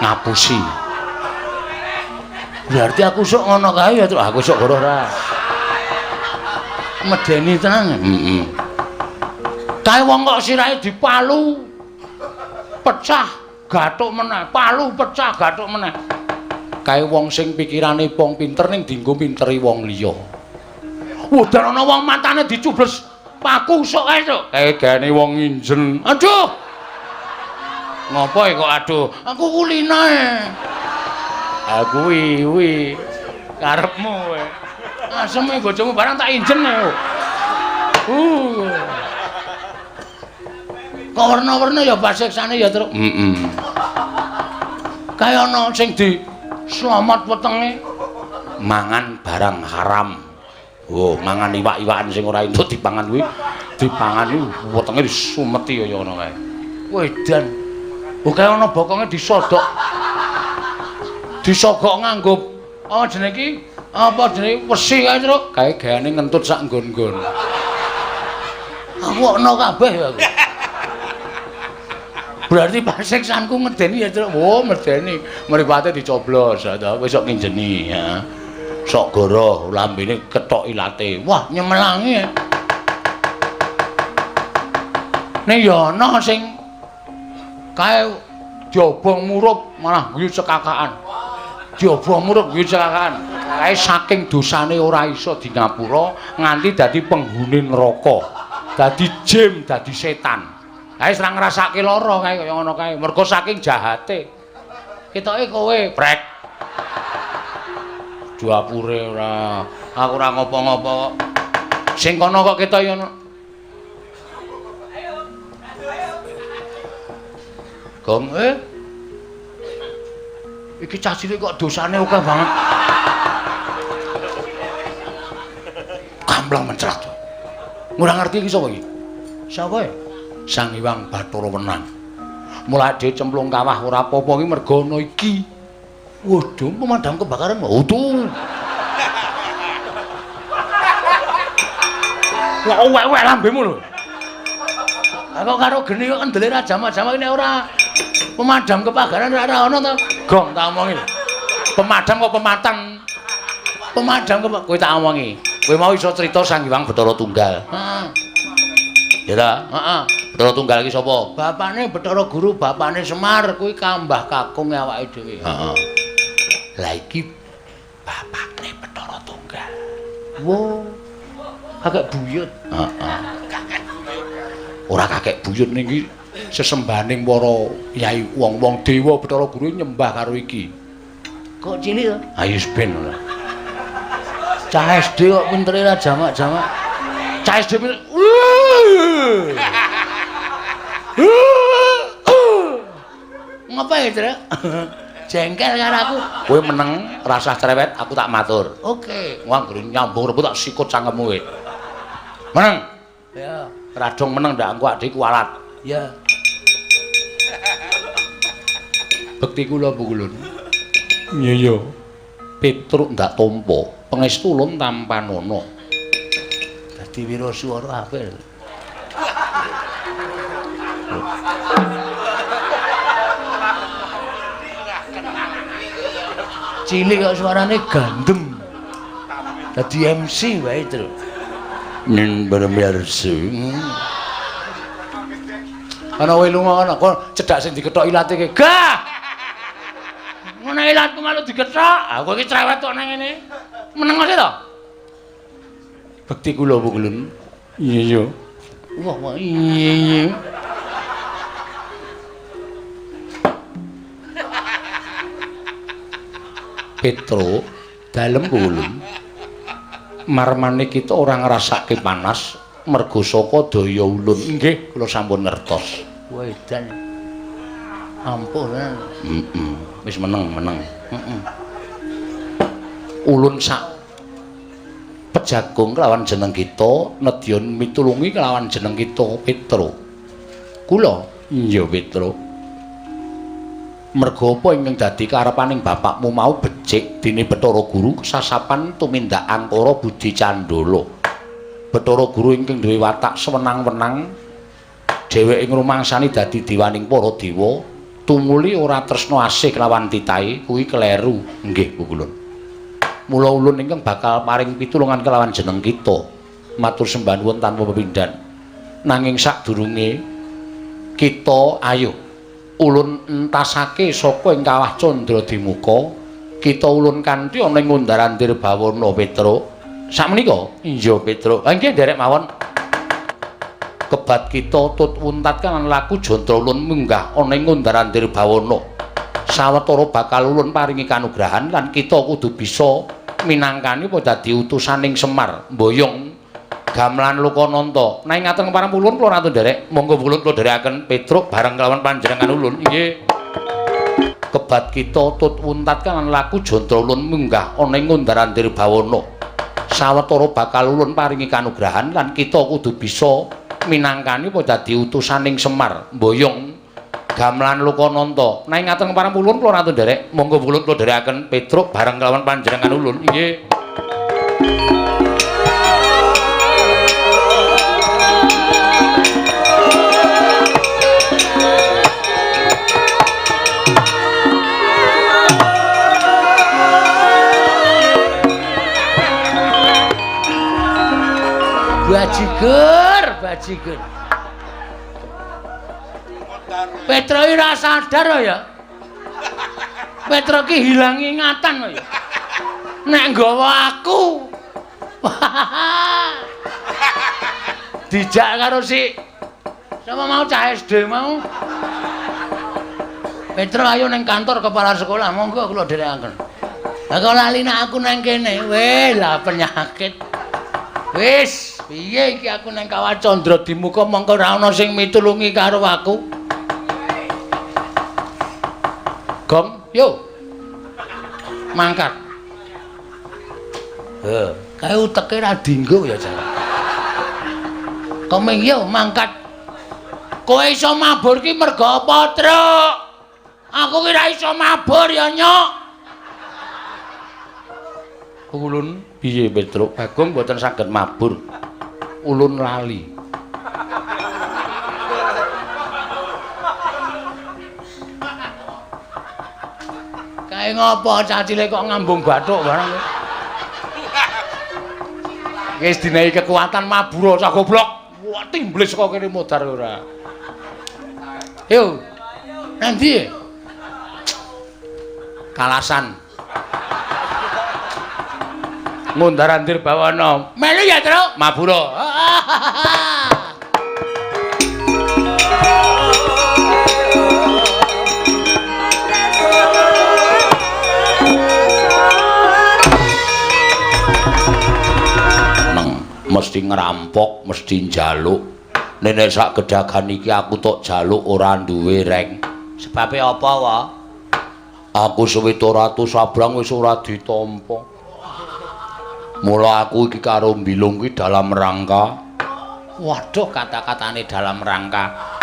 A: Ngapusi. Berarti aku sok ngono kae ya, Truk. Aku sok goroh ra. Medeni tenan. Heeh. Kae wong kok sirahe dipalu pecah gathuk meneh, palu pecah gathuk meneh. Kae wong sing pikirane wong pinter ning dienggo pinteri wong liya. Udan ana wong matane dicubles paku sok kae, Cuk. Kae gaene wong nginjen. Aduh. Ngopo kok aduh? Aku kulinae. Ah kuwi kuwi karepmu kowe. Aseme bojomu barang tak injen ae. Kok werna-werna ya pasiksane ya, Truk. Heeh. Kaya ana sing di slamet wetenge mangan barang haram. Oh, mangan iwak-iwakan sing ora entuk dipangan kuwi, dipangan iki wetenge disumeti kaya ngono kae. Wedan. Oh, kaya ana bokonge disodok. Disogok nganggo apa jenenge iki? Apa jenenge wesi kae, Truk? Kae gaweane ngentut sak nggon-nggon. Aku ana kabeh ya aku. Berarti pasiksanku ngedeni ya, Truk. Oh, medeni. Mripate dicoblos ta, kowe sok nginjeni ya. Sok goroh lambene ketok ilate. Wah, nyemelangi. Ning ya ana sing kae diobong murup malah guyu cekakaan. Diobong murup guyu cekakaan. Kae saking dosane ora iso di ngapura nganti dadi penghuni neraka. Dadi jin, dadi setan. Kae ora ngrasake lara kae kaya ngono kae. Mergo saking jahate. Ketoke kowe brek. Dapure ora. Aku ora ngopo-ngopo kok. Sing kono kok ketok ngono. Gong iki cah cilik kok dosane akeh banget. Kampleng mencrat. Ora ngerti iki sapa iki? Sapa e? Sang Hyang Bathara Wenang. Mulai dhewe cemplung kawah ora apa-apa iki mergo ana iki. Waduh, pemadam kebakaran. Waduh. Wah, wek-wek lambemu lho. Aku karo geni kok kendele ra jamak-jamak nek ora pemadam kebakaran ora ana to. Gong tak omongi. Pemadam kok pematang. Pemadam kok kowe tak omongi. Kowe mau iso crita Sang Hyang Bathara Tunggal. Heeh. Ya ta? Heeh. Bathara Tunggal iki sapa? Bapane Bathara Guru, bapane Semar, kuwi kambah kakung awake dhewe. Heeh. Lah iki bapakne Bathara Tunggal. Wo. Kakek buyut. Heeh. Ora kakek buyut ning iki sesembahaning para yai wong-wong dewa Bathara Guru nyembah karo iki. Kok cilik to? Ayo ben ora. Cah SD kok pintere ra jamak-jamak. Cah SD pinter. Ngapa ya, Truk? Jengkel karo aku. Kowe meneng, rasah cerewet, aku tak matur. Oke. Wah, anggere nyambung rebut tak sikut cangkemmu kowe. Meneng. Ya. Radong meneng ndak engko adike kualat. Ya. Bekti kula Pukulun. Iya iya. Petruk ndak tampa, pangestu ulun tampanana. Dadi wirasuara apik. Cilik kok suarane gandeng. Dadi MC wae, Truk. Ning bermirsa. Ana kowe lunga ana kok cedhak sing dikethok ilate ki. Gah. Ngono ilatku malu dikethok. Aku iki cerewet kok nang ngene. Meneng ae to. Bekti kula Pukulun. Iya iya. Wah, wah iya iya. Petro dalem Pukulun. Marmane kita ora ngrasake panas mergo saka daya ulun. Nggih, kula sampun ngertos. Wedan. Ampuh tenan. Heeh. Wis meneng, meneng. Heeh. Ulun sak pejagung kelawan jeneng kita nedya mitulungi kelawan jeneng kita Petro. Kula? Iya, Petro. Mergo apa ingkang dadi karepaning bapakmu mau becik dene Bathara Guru sasapan tumindak angkara budi candala. Bathara Guru ingkang duwe watak sewenang-wenang dheweke ngrumangsani dadi dewaning para dewa tumuli ora tresna asih kelawan titahe kuwi kleru. Nggih, Pukulun. Mula ulun ingkang bakal paring pitulungan kelawan jeneng kita. Matur sembah nuwun tanpa pepindhan. Nanging sadurunge kita ayo ulun entasake saka ing kawah Candra Dimuka, kita ulun kanthi ana ing Undarandir Bawana Petro. Sakmenika? Iya, Petro. Ha nggih nderek mawon. Kebat kita tut wuntat kan laku jantra ulun munggah ana ing Undarandir Bawana. Sawetara bakal ulun paringi kanugrahan lan kita kudu bisa minangkani apa dadi utusaning Semar mboyong gamelan Lokananta. Nek ngaten kepareng ulun kula ratu nderek, monggo ulun kula nderekaken Petruk bareng kelawan panjenengan ulun. Nggih. Kebat kita tut wuntat kan laku jantra ulun munggah ana ing Undarandir Bawana. Sawetara bakal ulun paringi kanugrahan lan kita kudu bisa minangkani apa dadi utusaning Semar mboyong gamelan Lokananta. Nek ngaten kepareng ulun kula ratu nderek, monggo ulun kula nderekaken Petruk bareng kelawan panjenengan ulun. Nggih. Bajigur, bajigur. Petro iki ora sadar ya. Petro ki hilang ingatan ya. Nek nggawa aku. Dijak karo si sama mau cah SD mau. Petro ayo neng kantor kepala sekolah, monggo kula dherekaken. Lah kok lali nek aku nang kene, weh lah penyakit. Wis, piye iki aku nang Kawah Candra Dimuka mongko ora ana sing mitulungi karo aku. Gong, yo. Mangkat. Heh, kae uteke ra dinggo ya jan. Komeng yo mangkat. Kowe iso mabur ki mergo apa, Truk? Aku ki ra iso mabur ya, Nyok. Ulun piye, Petruk? Bagong mboten saged mabur. Ulun lali. Kae ngopo cah cilik kok ngambung bathuk barang. Wis dinehi kekuatan mabur cah goblok. Wah, timblis kok kene modar ora. Yo. Nanti Kalasan. Ngundar-andir bawana. Melu ya, Truk. Mabura. Neng, mesti ngerampok, mesti njaluk. Nenek sak gedagan iki aku tok jaluk ora duwe reng. Sebabe apa, wa? Aku 700 sabrang wis ora ditampa. Mula aku iki karo Mbilung iki dalam rangka. Waduh, kata-katane dalam rangka.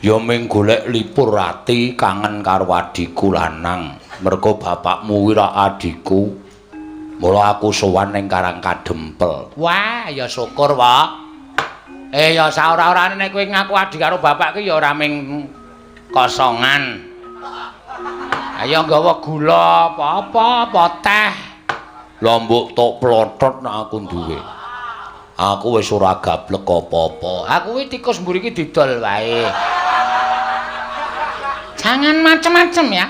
A: Ya ming golek lipur ati kangen karo adhiku lanang. Mergo bapakmu kuwi ra adhiku. Mula aku sowan ning Karang Kadempel. Wah, ya syukur, Pak. Ya saora-orane nek kowe ngaku adhi karo bapak ki ya ora ming kosongan. Ayo nggawa gula apa-apa, apa teh. Lah mbok tok plotot nek aku duwe. Aku wis ora gablek apa-apa. Aku kuwi tikus mburi iki didol wae. Jangan macem-macem ya.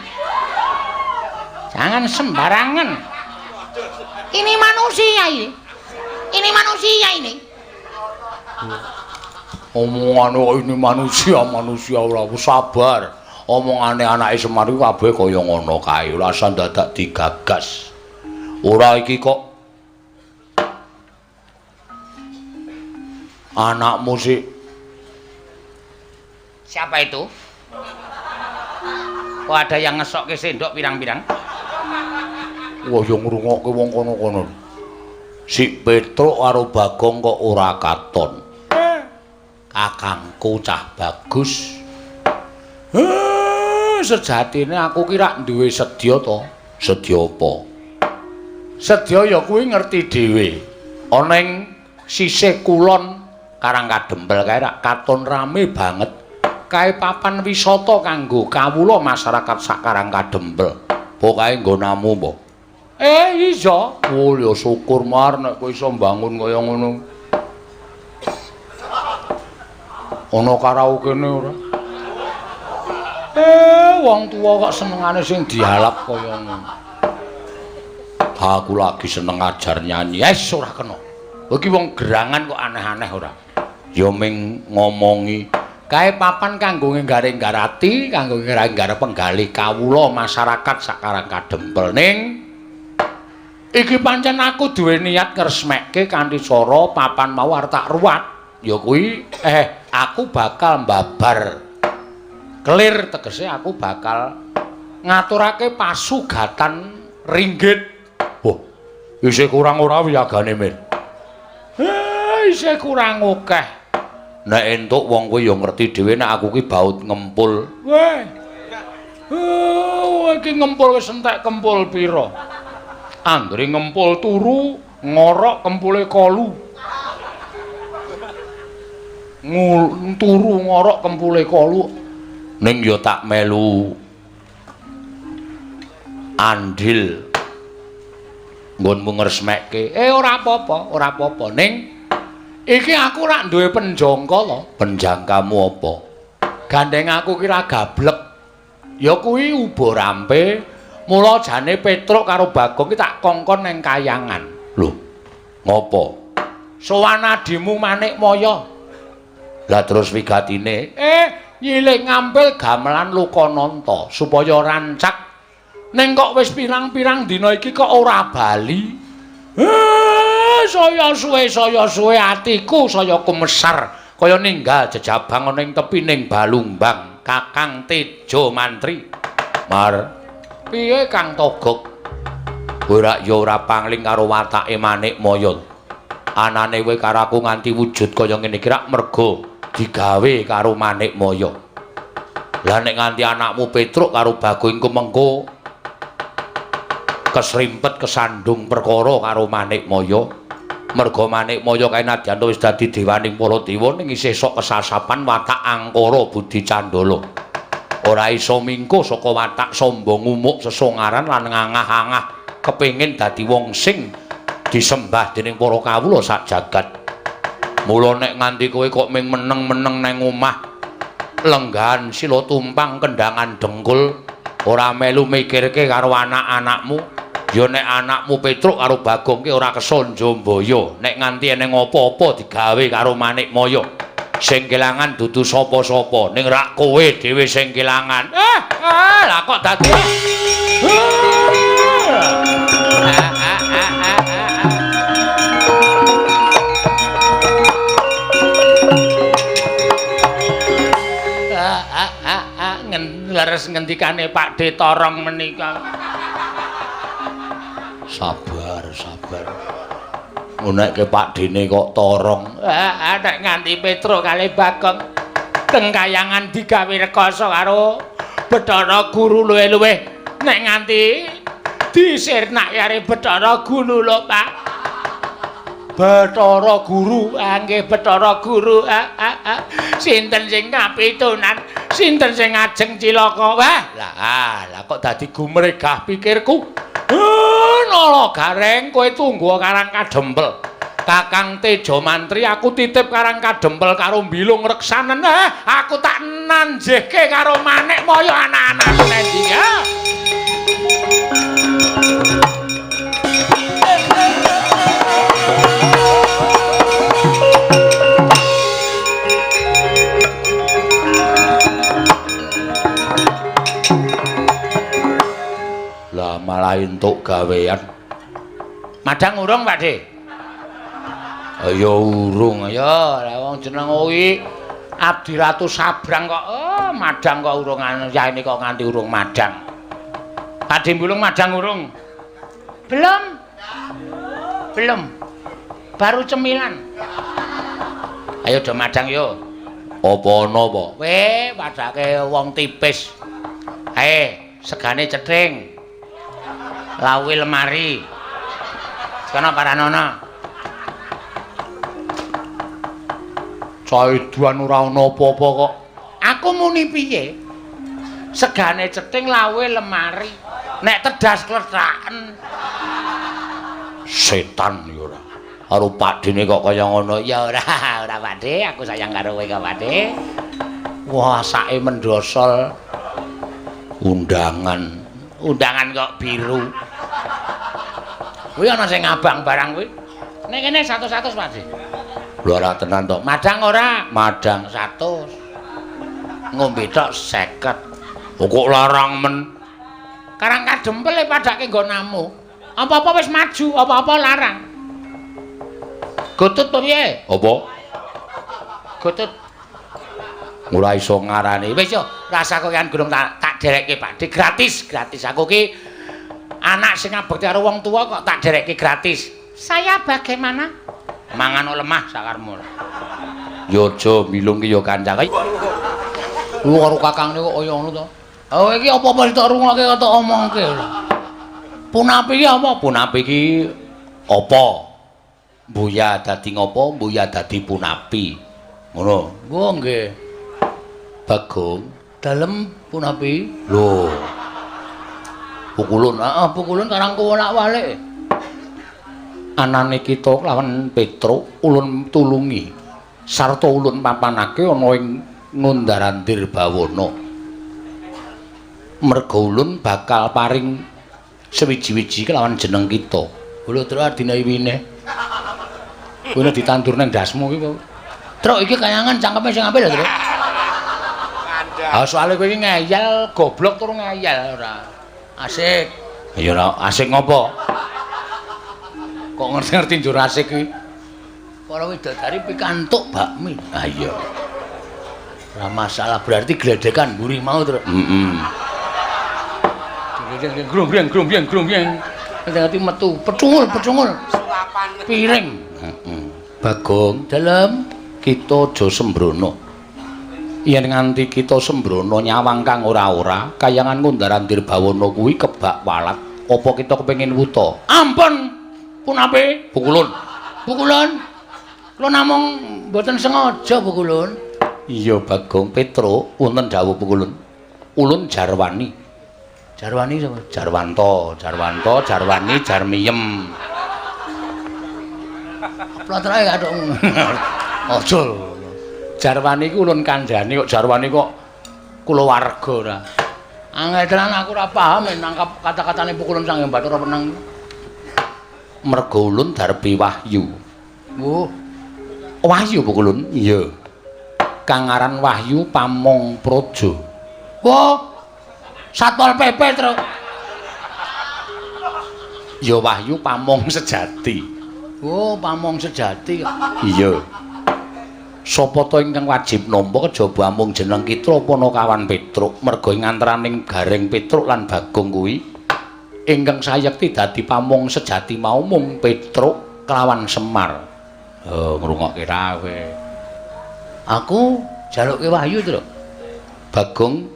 A: Jangan sembarangan. Ini manusia ini. Ini manusia ini. Omongane kok ini manusia, manusia ora sabar. Omongane anake Semar iku kabeh kaya ngono kae, ora usah dadak digagas. Ora iki kok anakmu sih. Siapa itu? Kok ada yang ngesokke sendok pirang-pirang? Wah, ya ngrungokke wong kono-kono. Si Petruk karo Bagong kok ora katon. Kakangku cah bagus. Sejatine aku ki rak duwe sedya to. Sedya apa? Sedya ya kuwi ngerti dhewe. Ana ing sisih kulon Karang Kadempel kae rak katon rame banget. Kae papan wisata kanggo kawula masyarakat sak Karang Kadempel. Apa kae nggonamu apa? Iya. Oh ya syukur Mar nek kowe iso mbangun kaya ngono. Ana karaokene ora? Wong tuwa kok senengane sing dialap kaya ngono. Aku lagi seneng ajar nyanyi. Wis ora kena. Iki wong gerangan kok aneh-aneh ora. Ya ming ngomongi kae papan kanggo nggaring-garati, kanggo nggaring-garap penggalih kawula masyarakat sak Karang Kadempel. Ning iki pancen aku duwe niat ngresmekke kanthi cara papan mau arep tak ruwat. Ya kuwi aku bakal mbabar. Kelir tegese aku bakal ngaturake pasugatan ringgit. Wah, isih kurang ora wiyagane, Mir? Isih kurang akeh. Nek entuk wong kowe ya ngerti dhewe nek aku ki baut ngempul. Weh. Iki ngempul wis entek kempul pira? Anggere ngempul turu, ngorok kempule kolu. Turu ngorok kempule kolu. Ning ya tak melu andil nggonmu ngresmekke. Ora apa-apa, ora apa-apa. Ning Iki aku rak duwe penjangka to. Penjangkamu apa? Gandeng aku ki ra gablek. Ya kuwi uba rampe. Mula jane Petruk karo Bagong ki tak kongkon nang kayangan. Lho, ngopo? Sowan adimu Manikmaya. Lah terus wigatine, nyilih ngampil gamelan Lokananta supaya rancak. Ning kok wis pirang-pirang dina iki kok ora bali. Saya suwe atiku saya kumesar kaya ninggal jejabang ana ing tepining Balumbang. Kakang Tejo Mantri. Mar, piye Kang Togok? Ora ya ora pangling karo watake Manikmaya. Anane kowe karo aku nganti wujud kaya ngene iki rak merga digawe karo Manikmaya. Lah nek nganti anakmu Petruk karo Bagong iku mengko kesrimpet kesandung perkara karo Manikmaya. Merga Manikmaya kae nadyan wis dadi dewaning para dewa ning isih sok kesasapan watak angkara budi candala. Ora iso mingko saka watak sombong umuk sesongaran lan ngangah-angah kepengin dadi wong sing disembah dening para kawula sak jagat. Mula nek nganti kowe kok ming meneng-meneng nang omah lenggahan sila tumpang kendangan dengkul ora melu mikirke karo anak-anakmu, ya nek anakmu Petruk karo Bagong ki ora kesonjo mbaya. Nek nganti eneng apa-apa digawe karo Manikmaya, sing kelangan dudu sapa-sapa, ning rak kowe dhewe sing kelangan. Lah kok dadi leres ngendikane Pak De Torong menika. Sabar, sabar. Ngunekke Pak Dene kok torong. Nek nganti Petruk kalih Bagong teng kayangan digawe rekoso karo Bathara Guru luwih-luwih nek nganti disirnak karo Bathara Guru lho, Pak. Bathara Guru, nggih Bathara Guru. Sinten sing kapitunan, sinten sing ngajeng cilaka. Wah, lah kok dadi gumregah pikirku. Nala Gareng, kowe tunggu Karang Kadempel. Kakang Tejo Mantri aku titip Karang Kadempel karo Bilung Reksanen. Aku tak nanjehke karo Manikmaya anak-anakku nendi ya. Lah malah entuk gawean. Madang urung, Pak De? Ayo urung, ayo. Lah wong jeneng kuwi Abdi Ratu Sabrang kok. Oh, madang kok urung yaene kok nganti urung madang. Pak De Bulung madang urung? Belum. Belum. Baru cemilan. Ayo do madang yo. Apa ana apa? Weh, padake wong tipis. Ae, segane cething. Lawi lemari. Sekono paranono. Caiduan ora ana apa-apa kok. Aku muni piye? Segane cething lawe lemari. Nek tedas klethraken. Setan ya ora. Karo Pakdene kok kaya ngono. Ya ora, ora Pakde, aku sayang karo kowe kok Pakde. Wah, sake mendosol. Undangan. Undangan kok biru. Kuwi ana sing ngabang barang kuwi. Nek kene 100-100 Pak De. Lho ora tenan to. Madang ora? Madang 100. Ngombe tok 50. Kok larang men. Karang Kadempel padake nggonamu. Apa-apa wis maju, apa-apa larang. Gotut piye? Apa? Gotut. Ora iso ngarani. Wis yo, rasa kokean gunung tak derekke Pak De gratis, gratis. Aku ki anak sing ngabekti karo wong tua kok tak derekke gratis. Saya bagaimana? Mangan lemah sakarmu. Yo aja milung ki yo kancane. Lu karo kakangne kok kaya ngono to. Oh iki apa-apa tak rungokke kok tak omongke. Punapi ki apa? Punapi ki apa? Mbuya dadi ngopo? Mbuya dadi punapi. Ngono. Oh nggih. Bagong, dalem punapi. Lho. Pukulun, heeh, pukulun karang kuwolak-walik. Anane kita lawan Petruk ulun tulungi sarta ulun papanake ana ing Ngundarandir Bawana. Merga ulun bakal paring sewiji-wiji kelawan jeneng kita. Lho Truk adine iwine. Kowe ditandur nang ndasmu iki. Truk iki kayangan cangkeme sing apik lho, Truk. Ah soalé kowe iki ngeyel, goblok tur ngeyel ora. Asik. Ya ora asik ngopo? Kok ngerti-ngerti njur asik iki? Para widodari pikantuk bakmi. Ah iya. Ora masalah, berarti gledekan mburi mau, Truk. Heeh. Grung-grung grung-grung grung-grung. Ngerti metu pecungul-pecungul.
B: Sulapan
A: piring. Heeh. Bagong, dalem kita aja sembrono. Yen nganti kita sembrono nyawang kang ora-ora, kayangan Ngundarandir Bawana kuwi kebak walat. Apa kita kepengin wuta? Ampun. Punape? Pukulun. Pukulun. Kula namung mboten sengaja pukulun. Iya Bagong Petruk, wonten dawuh pukulun. Ulun Jarwani. Jarwani sapa? Jarwanto, Jarwanto, Jarwani, Jarmiyem. Plotroke kathukmu. Aja. Jarwani iku ulun kandhani kok Jarwani kok kulawarga ora. Angel tenan aku ora paham nangkap kata-katane pukulun Sang Hyang Bathara Wenang. Merga ulun darbi wahyu. Oh. Wahyu pukulun? Iya. Kang aran Wahyu Pamong Praja. Wah. Satpol PP, Truk. Ya Wahyu Pamong sejati. Oh, Pamong sejati. Iya. Sapa ta ingkang wajib nampa kejaba amung jeneng kita Panakawan Petruk, merga ing antaraning Gareng Petruk lan Bagong kuwi ingkang sayekti dadi pamong sejati mau mung Petruk kelawan Semar. Oh, ngrungokke ra kowe. Aku jalukke wahyu, Truk. Bagong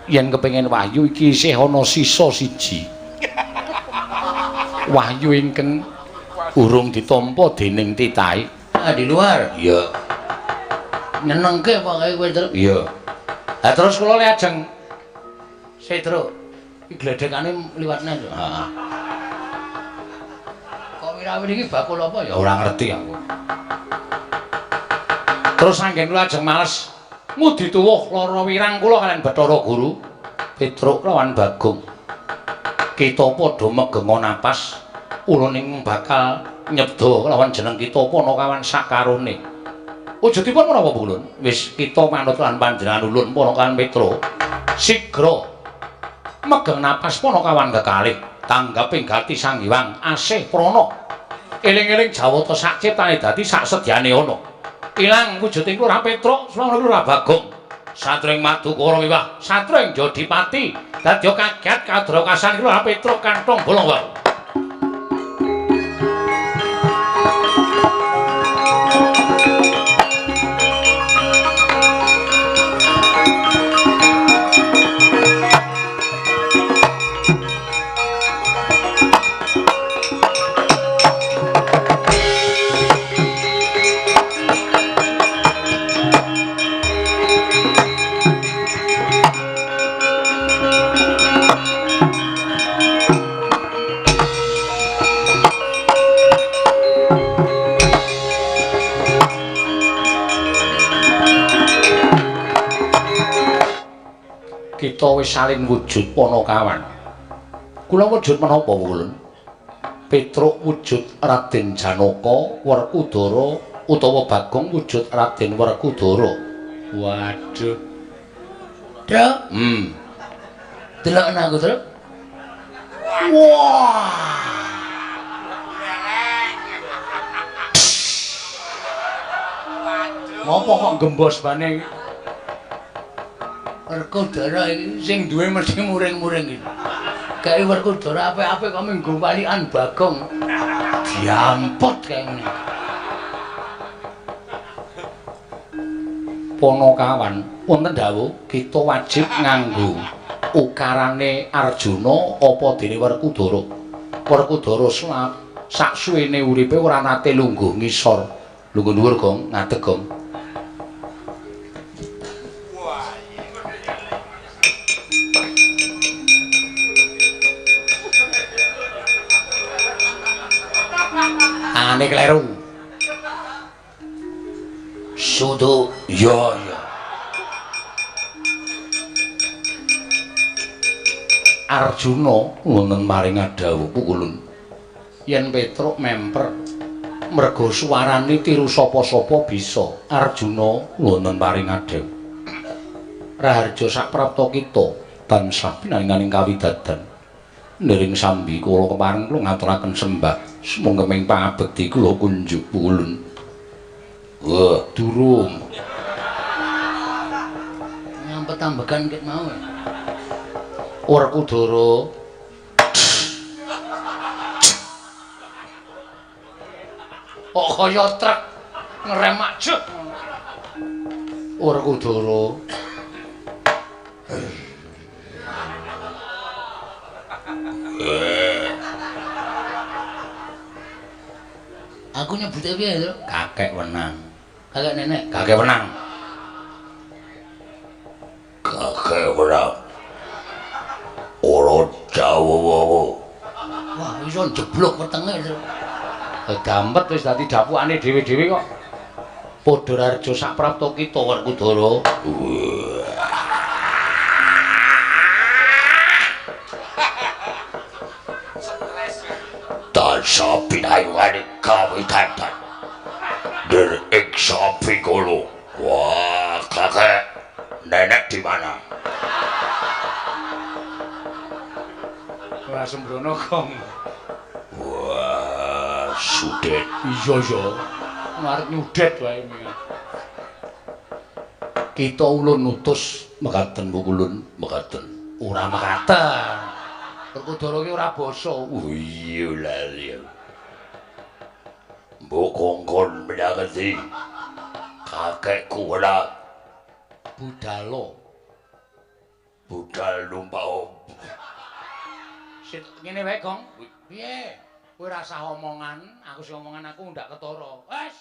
A: yen kepengin wahyu iki isih ana sisa siji. Wahyu ingkang urung ditampa dening titahe. Ah, di luar. Iya. Nyenengke pokoke kowe, Truk. Iya. Lah terus kula le ajeng sik, Truk. Iki gledekane liwat neh, Truk. Heeh. Kok wirawiri iki bakul apa ya ora ngerti aku. Terus anggen kula ajeng males ngudi tuwuh lara wirang kula kalian Bathara Guru Petruk lawan Bagong. Kita padha megenga napas ulun ing bakal nyebda lawan jeneng kita Panakawan sakarone. Wujudipun menapa ulun? Wis kita manut lan panjenengan ulun Panakawan Petruk. Sigra megeng napas Panakawan kekalih tanggaping gati Sang Hyang asih prana. Eling-eling Jawata sak ciptane dadi sak sedyane ana. Ilang wujuding Lurah Petruk, swana Lurah Bagong. Satring Madukara wiwah, satring Jodipati. Dadya kaget kadrakasan Lurah Petruk kantong bolong wae. Kita wis salin wujud Panakawan. Kula wujud menapa ulun? Petruk wujud Raden Janaka Werkudara utawa Bagong wujud Raden Werkudara. Waduh. Truk. Delok aku, Truk. Wah. Ngopo kok gembos bane? Werkudara iki sing duwe mesti muring-muring iki. Kae Werkudara apik-apik kok minggu walikan Bagong. Diamput kae ngene. Panakawan, wonten dawuh kita wajib nganggo ukarane Arjuna apa dene Werkudara. Werkudara sak suwene uripe ora nate lungguh ngisor. Lungguh dhuwur, Gong, ngadeg, Gong. Tangane kleru. Sudu. Iya, iya. Arjuna wonten maring dawuh pukulun. Yen Petruk memper merga suarane tiru sapa-sapa bisa. Arjuna wonten paring dawuh. Raharja saprapta kita tansah pinaringaning kawidadan. Niring sambi kula kepareng kula ngaturaken sembah sumangga pangabekti kula kunjuk pukulun. Wah, durung. Nyampet ambegan ket mau. Werkudara. Kok kaya truk ngerem ajeg. Werkudara. Aku nyebute piye, Tru? Kakek wenang. Kakek nenek, kakek wenang.
B: Kakek wenang. Ora jawa-wawa.
A: Wah, iso njeblok wetenge, Tru. Dampet wis dadi dapukane dhewe-dhewe kok. Padha raharja saprapta kita Werkudara.
B: Tansah pinayungane kawidadan. Nir ing sambi kula. Wah, kakek nenek di mana?
A: Ora sembrono, Gong.
B: Wah, sudet.
A: Iya, iya. Arep nyudet wae. Kita ulun nutus
B: mekaten pukulun, mekaten.
A: Ora mekaten. Werkudara ki ora basa.
B: Oh iya lali. Mbok kongkon menyang ngendi? Kakekku ora
A: budalo.
B: Budal numpak opo?
A: Sit ngene wae, Gong. Piye? Kowe ora usah omongan, aku sing omongan aku ndak ketara. Wes,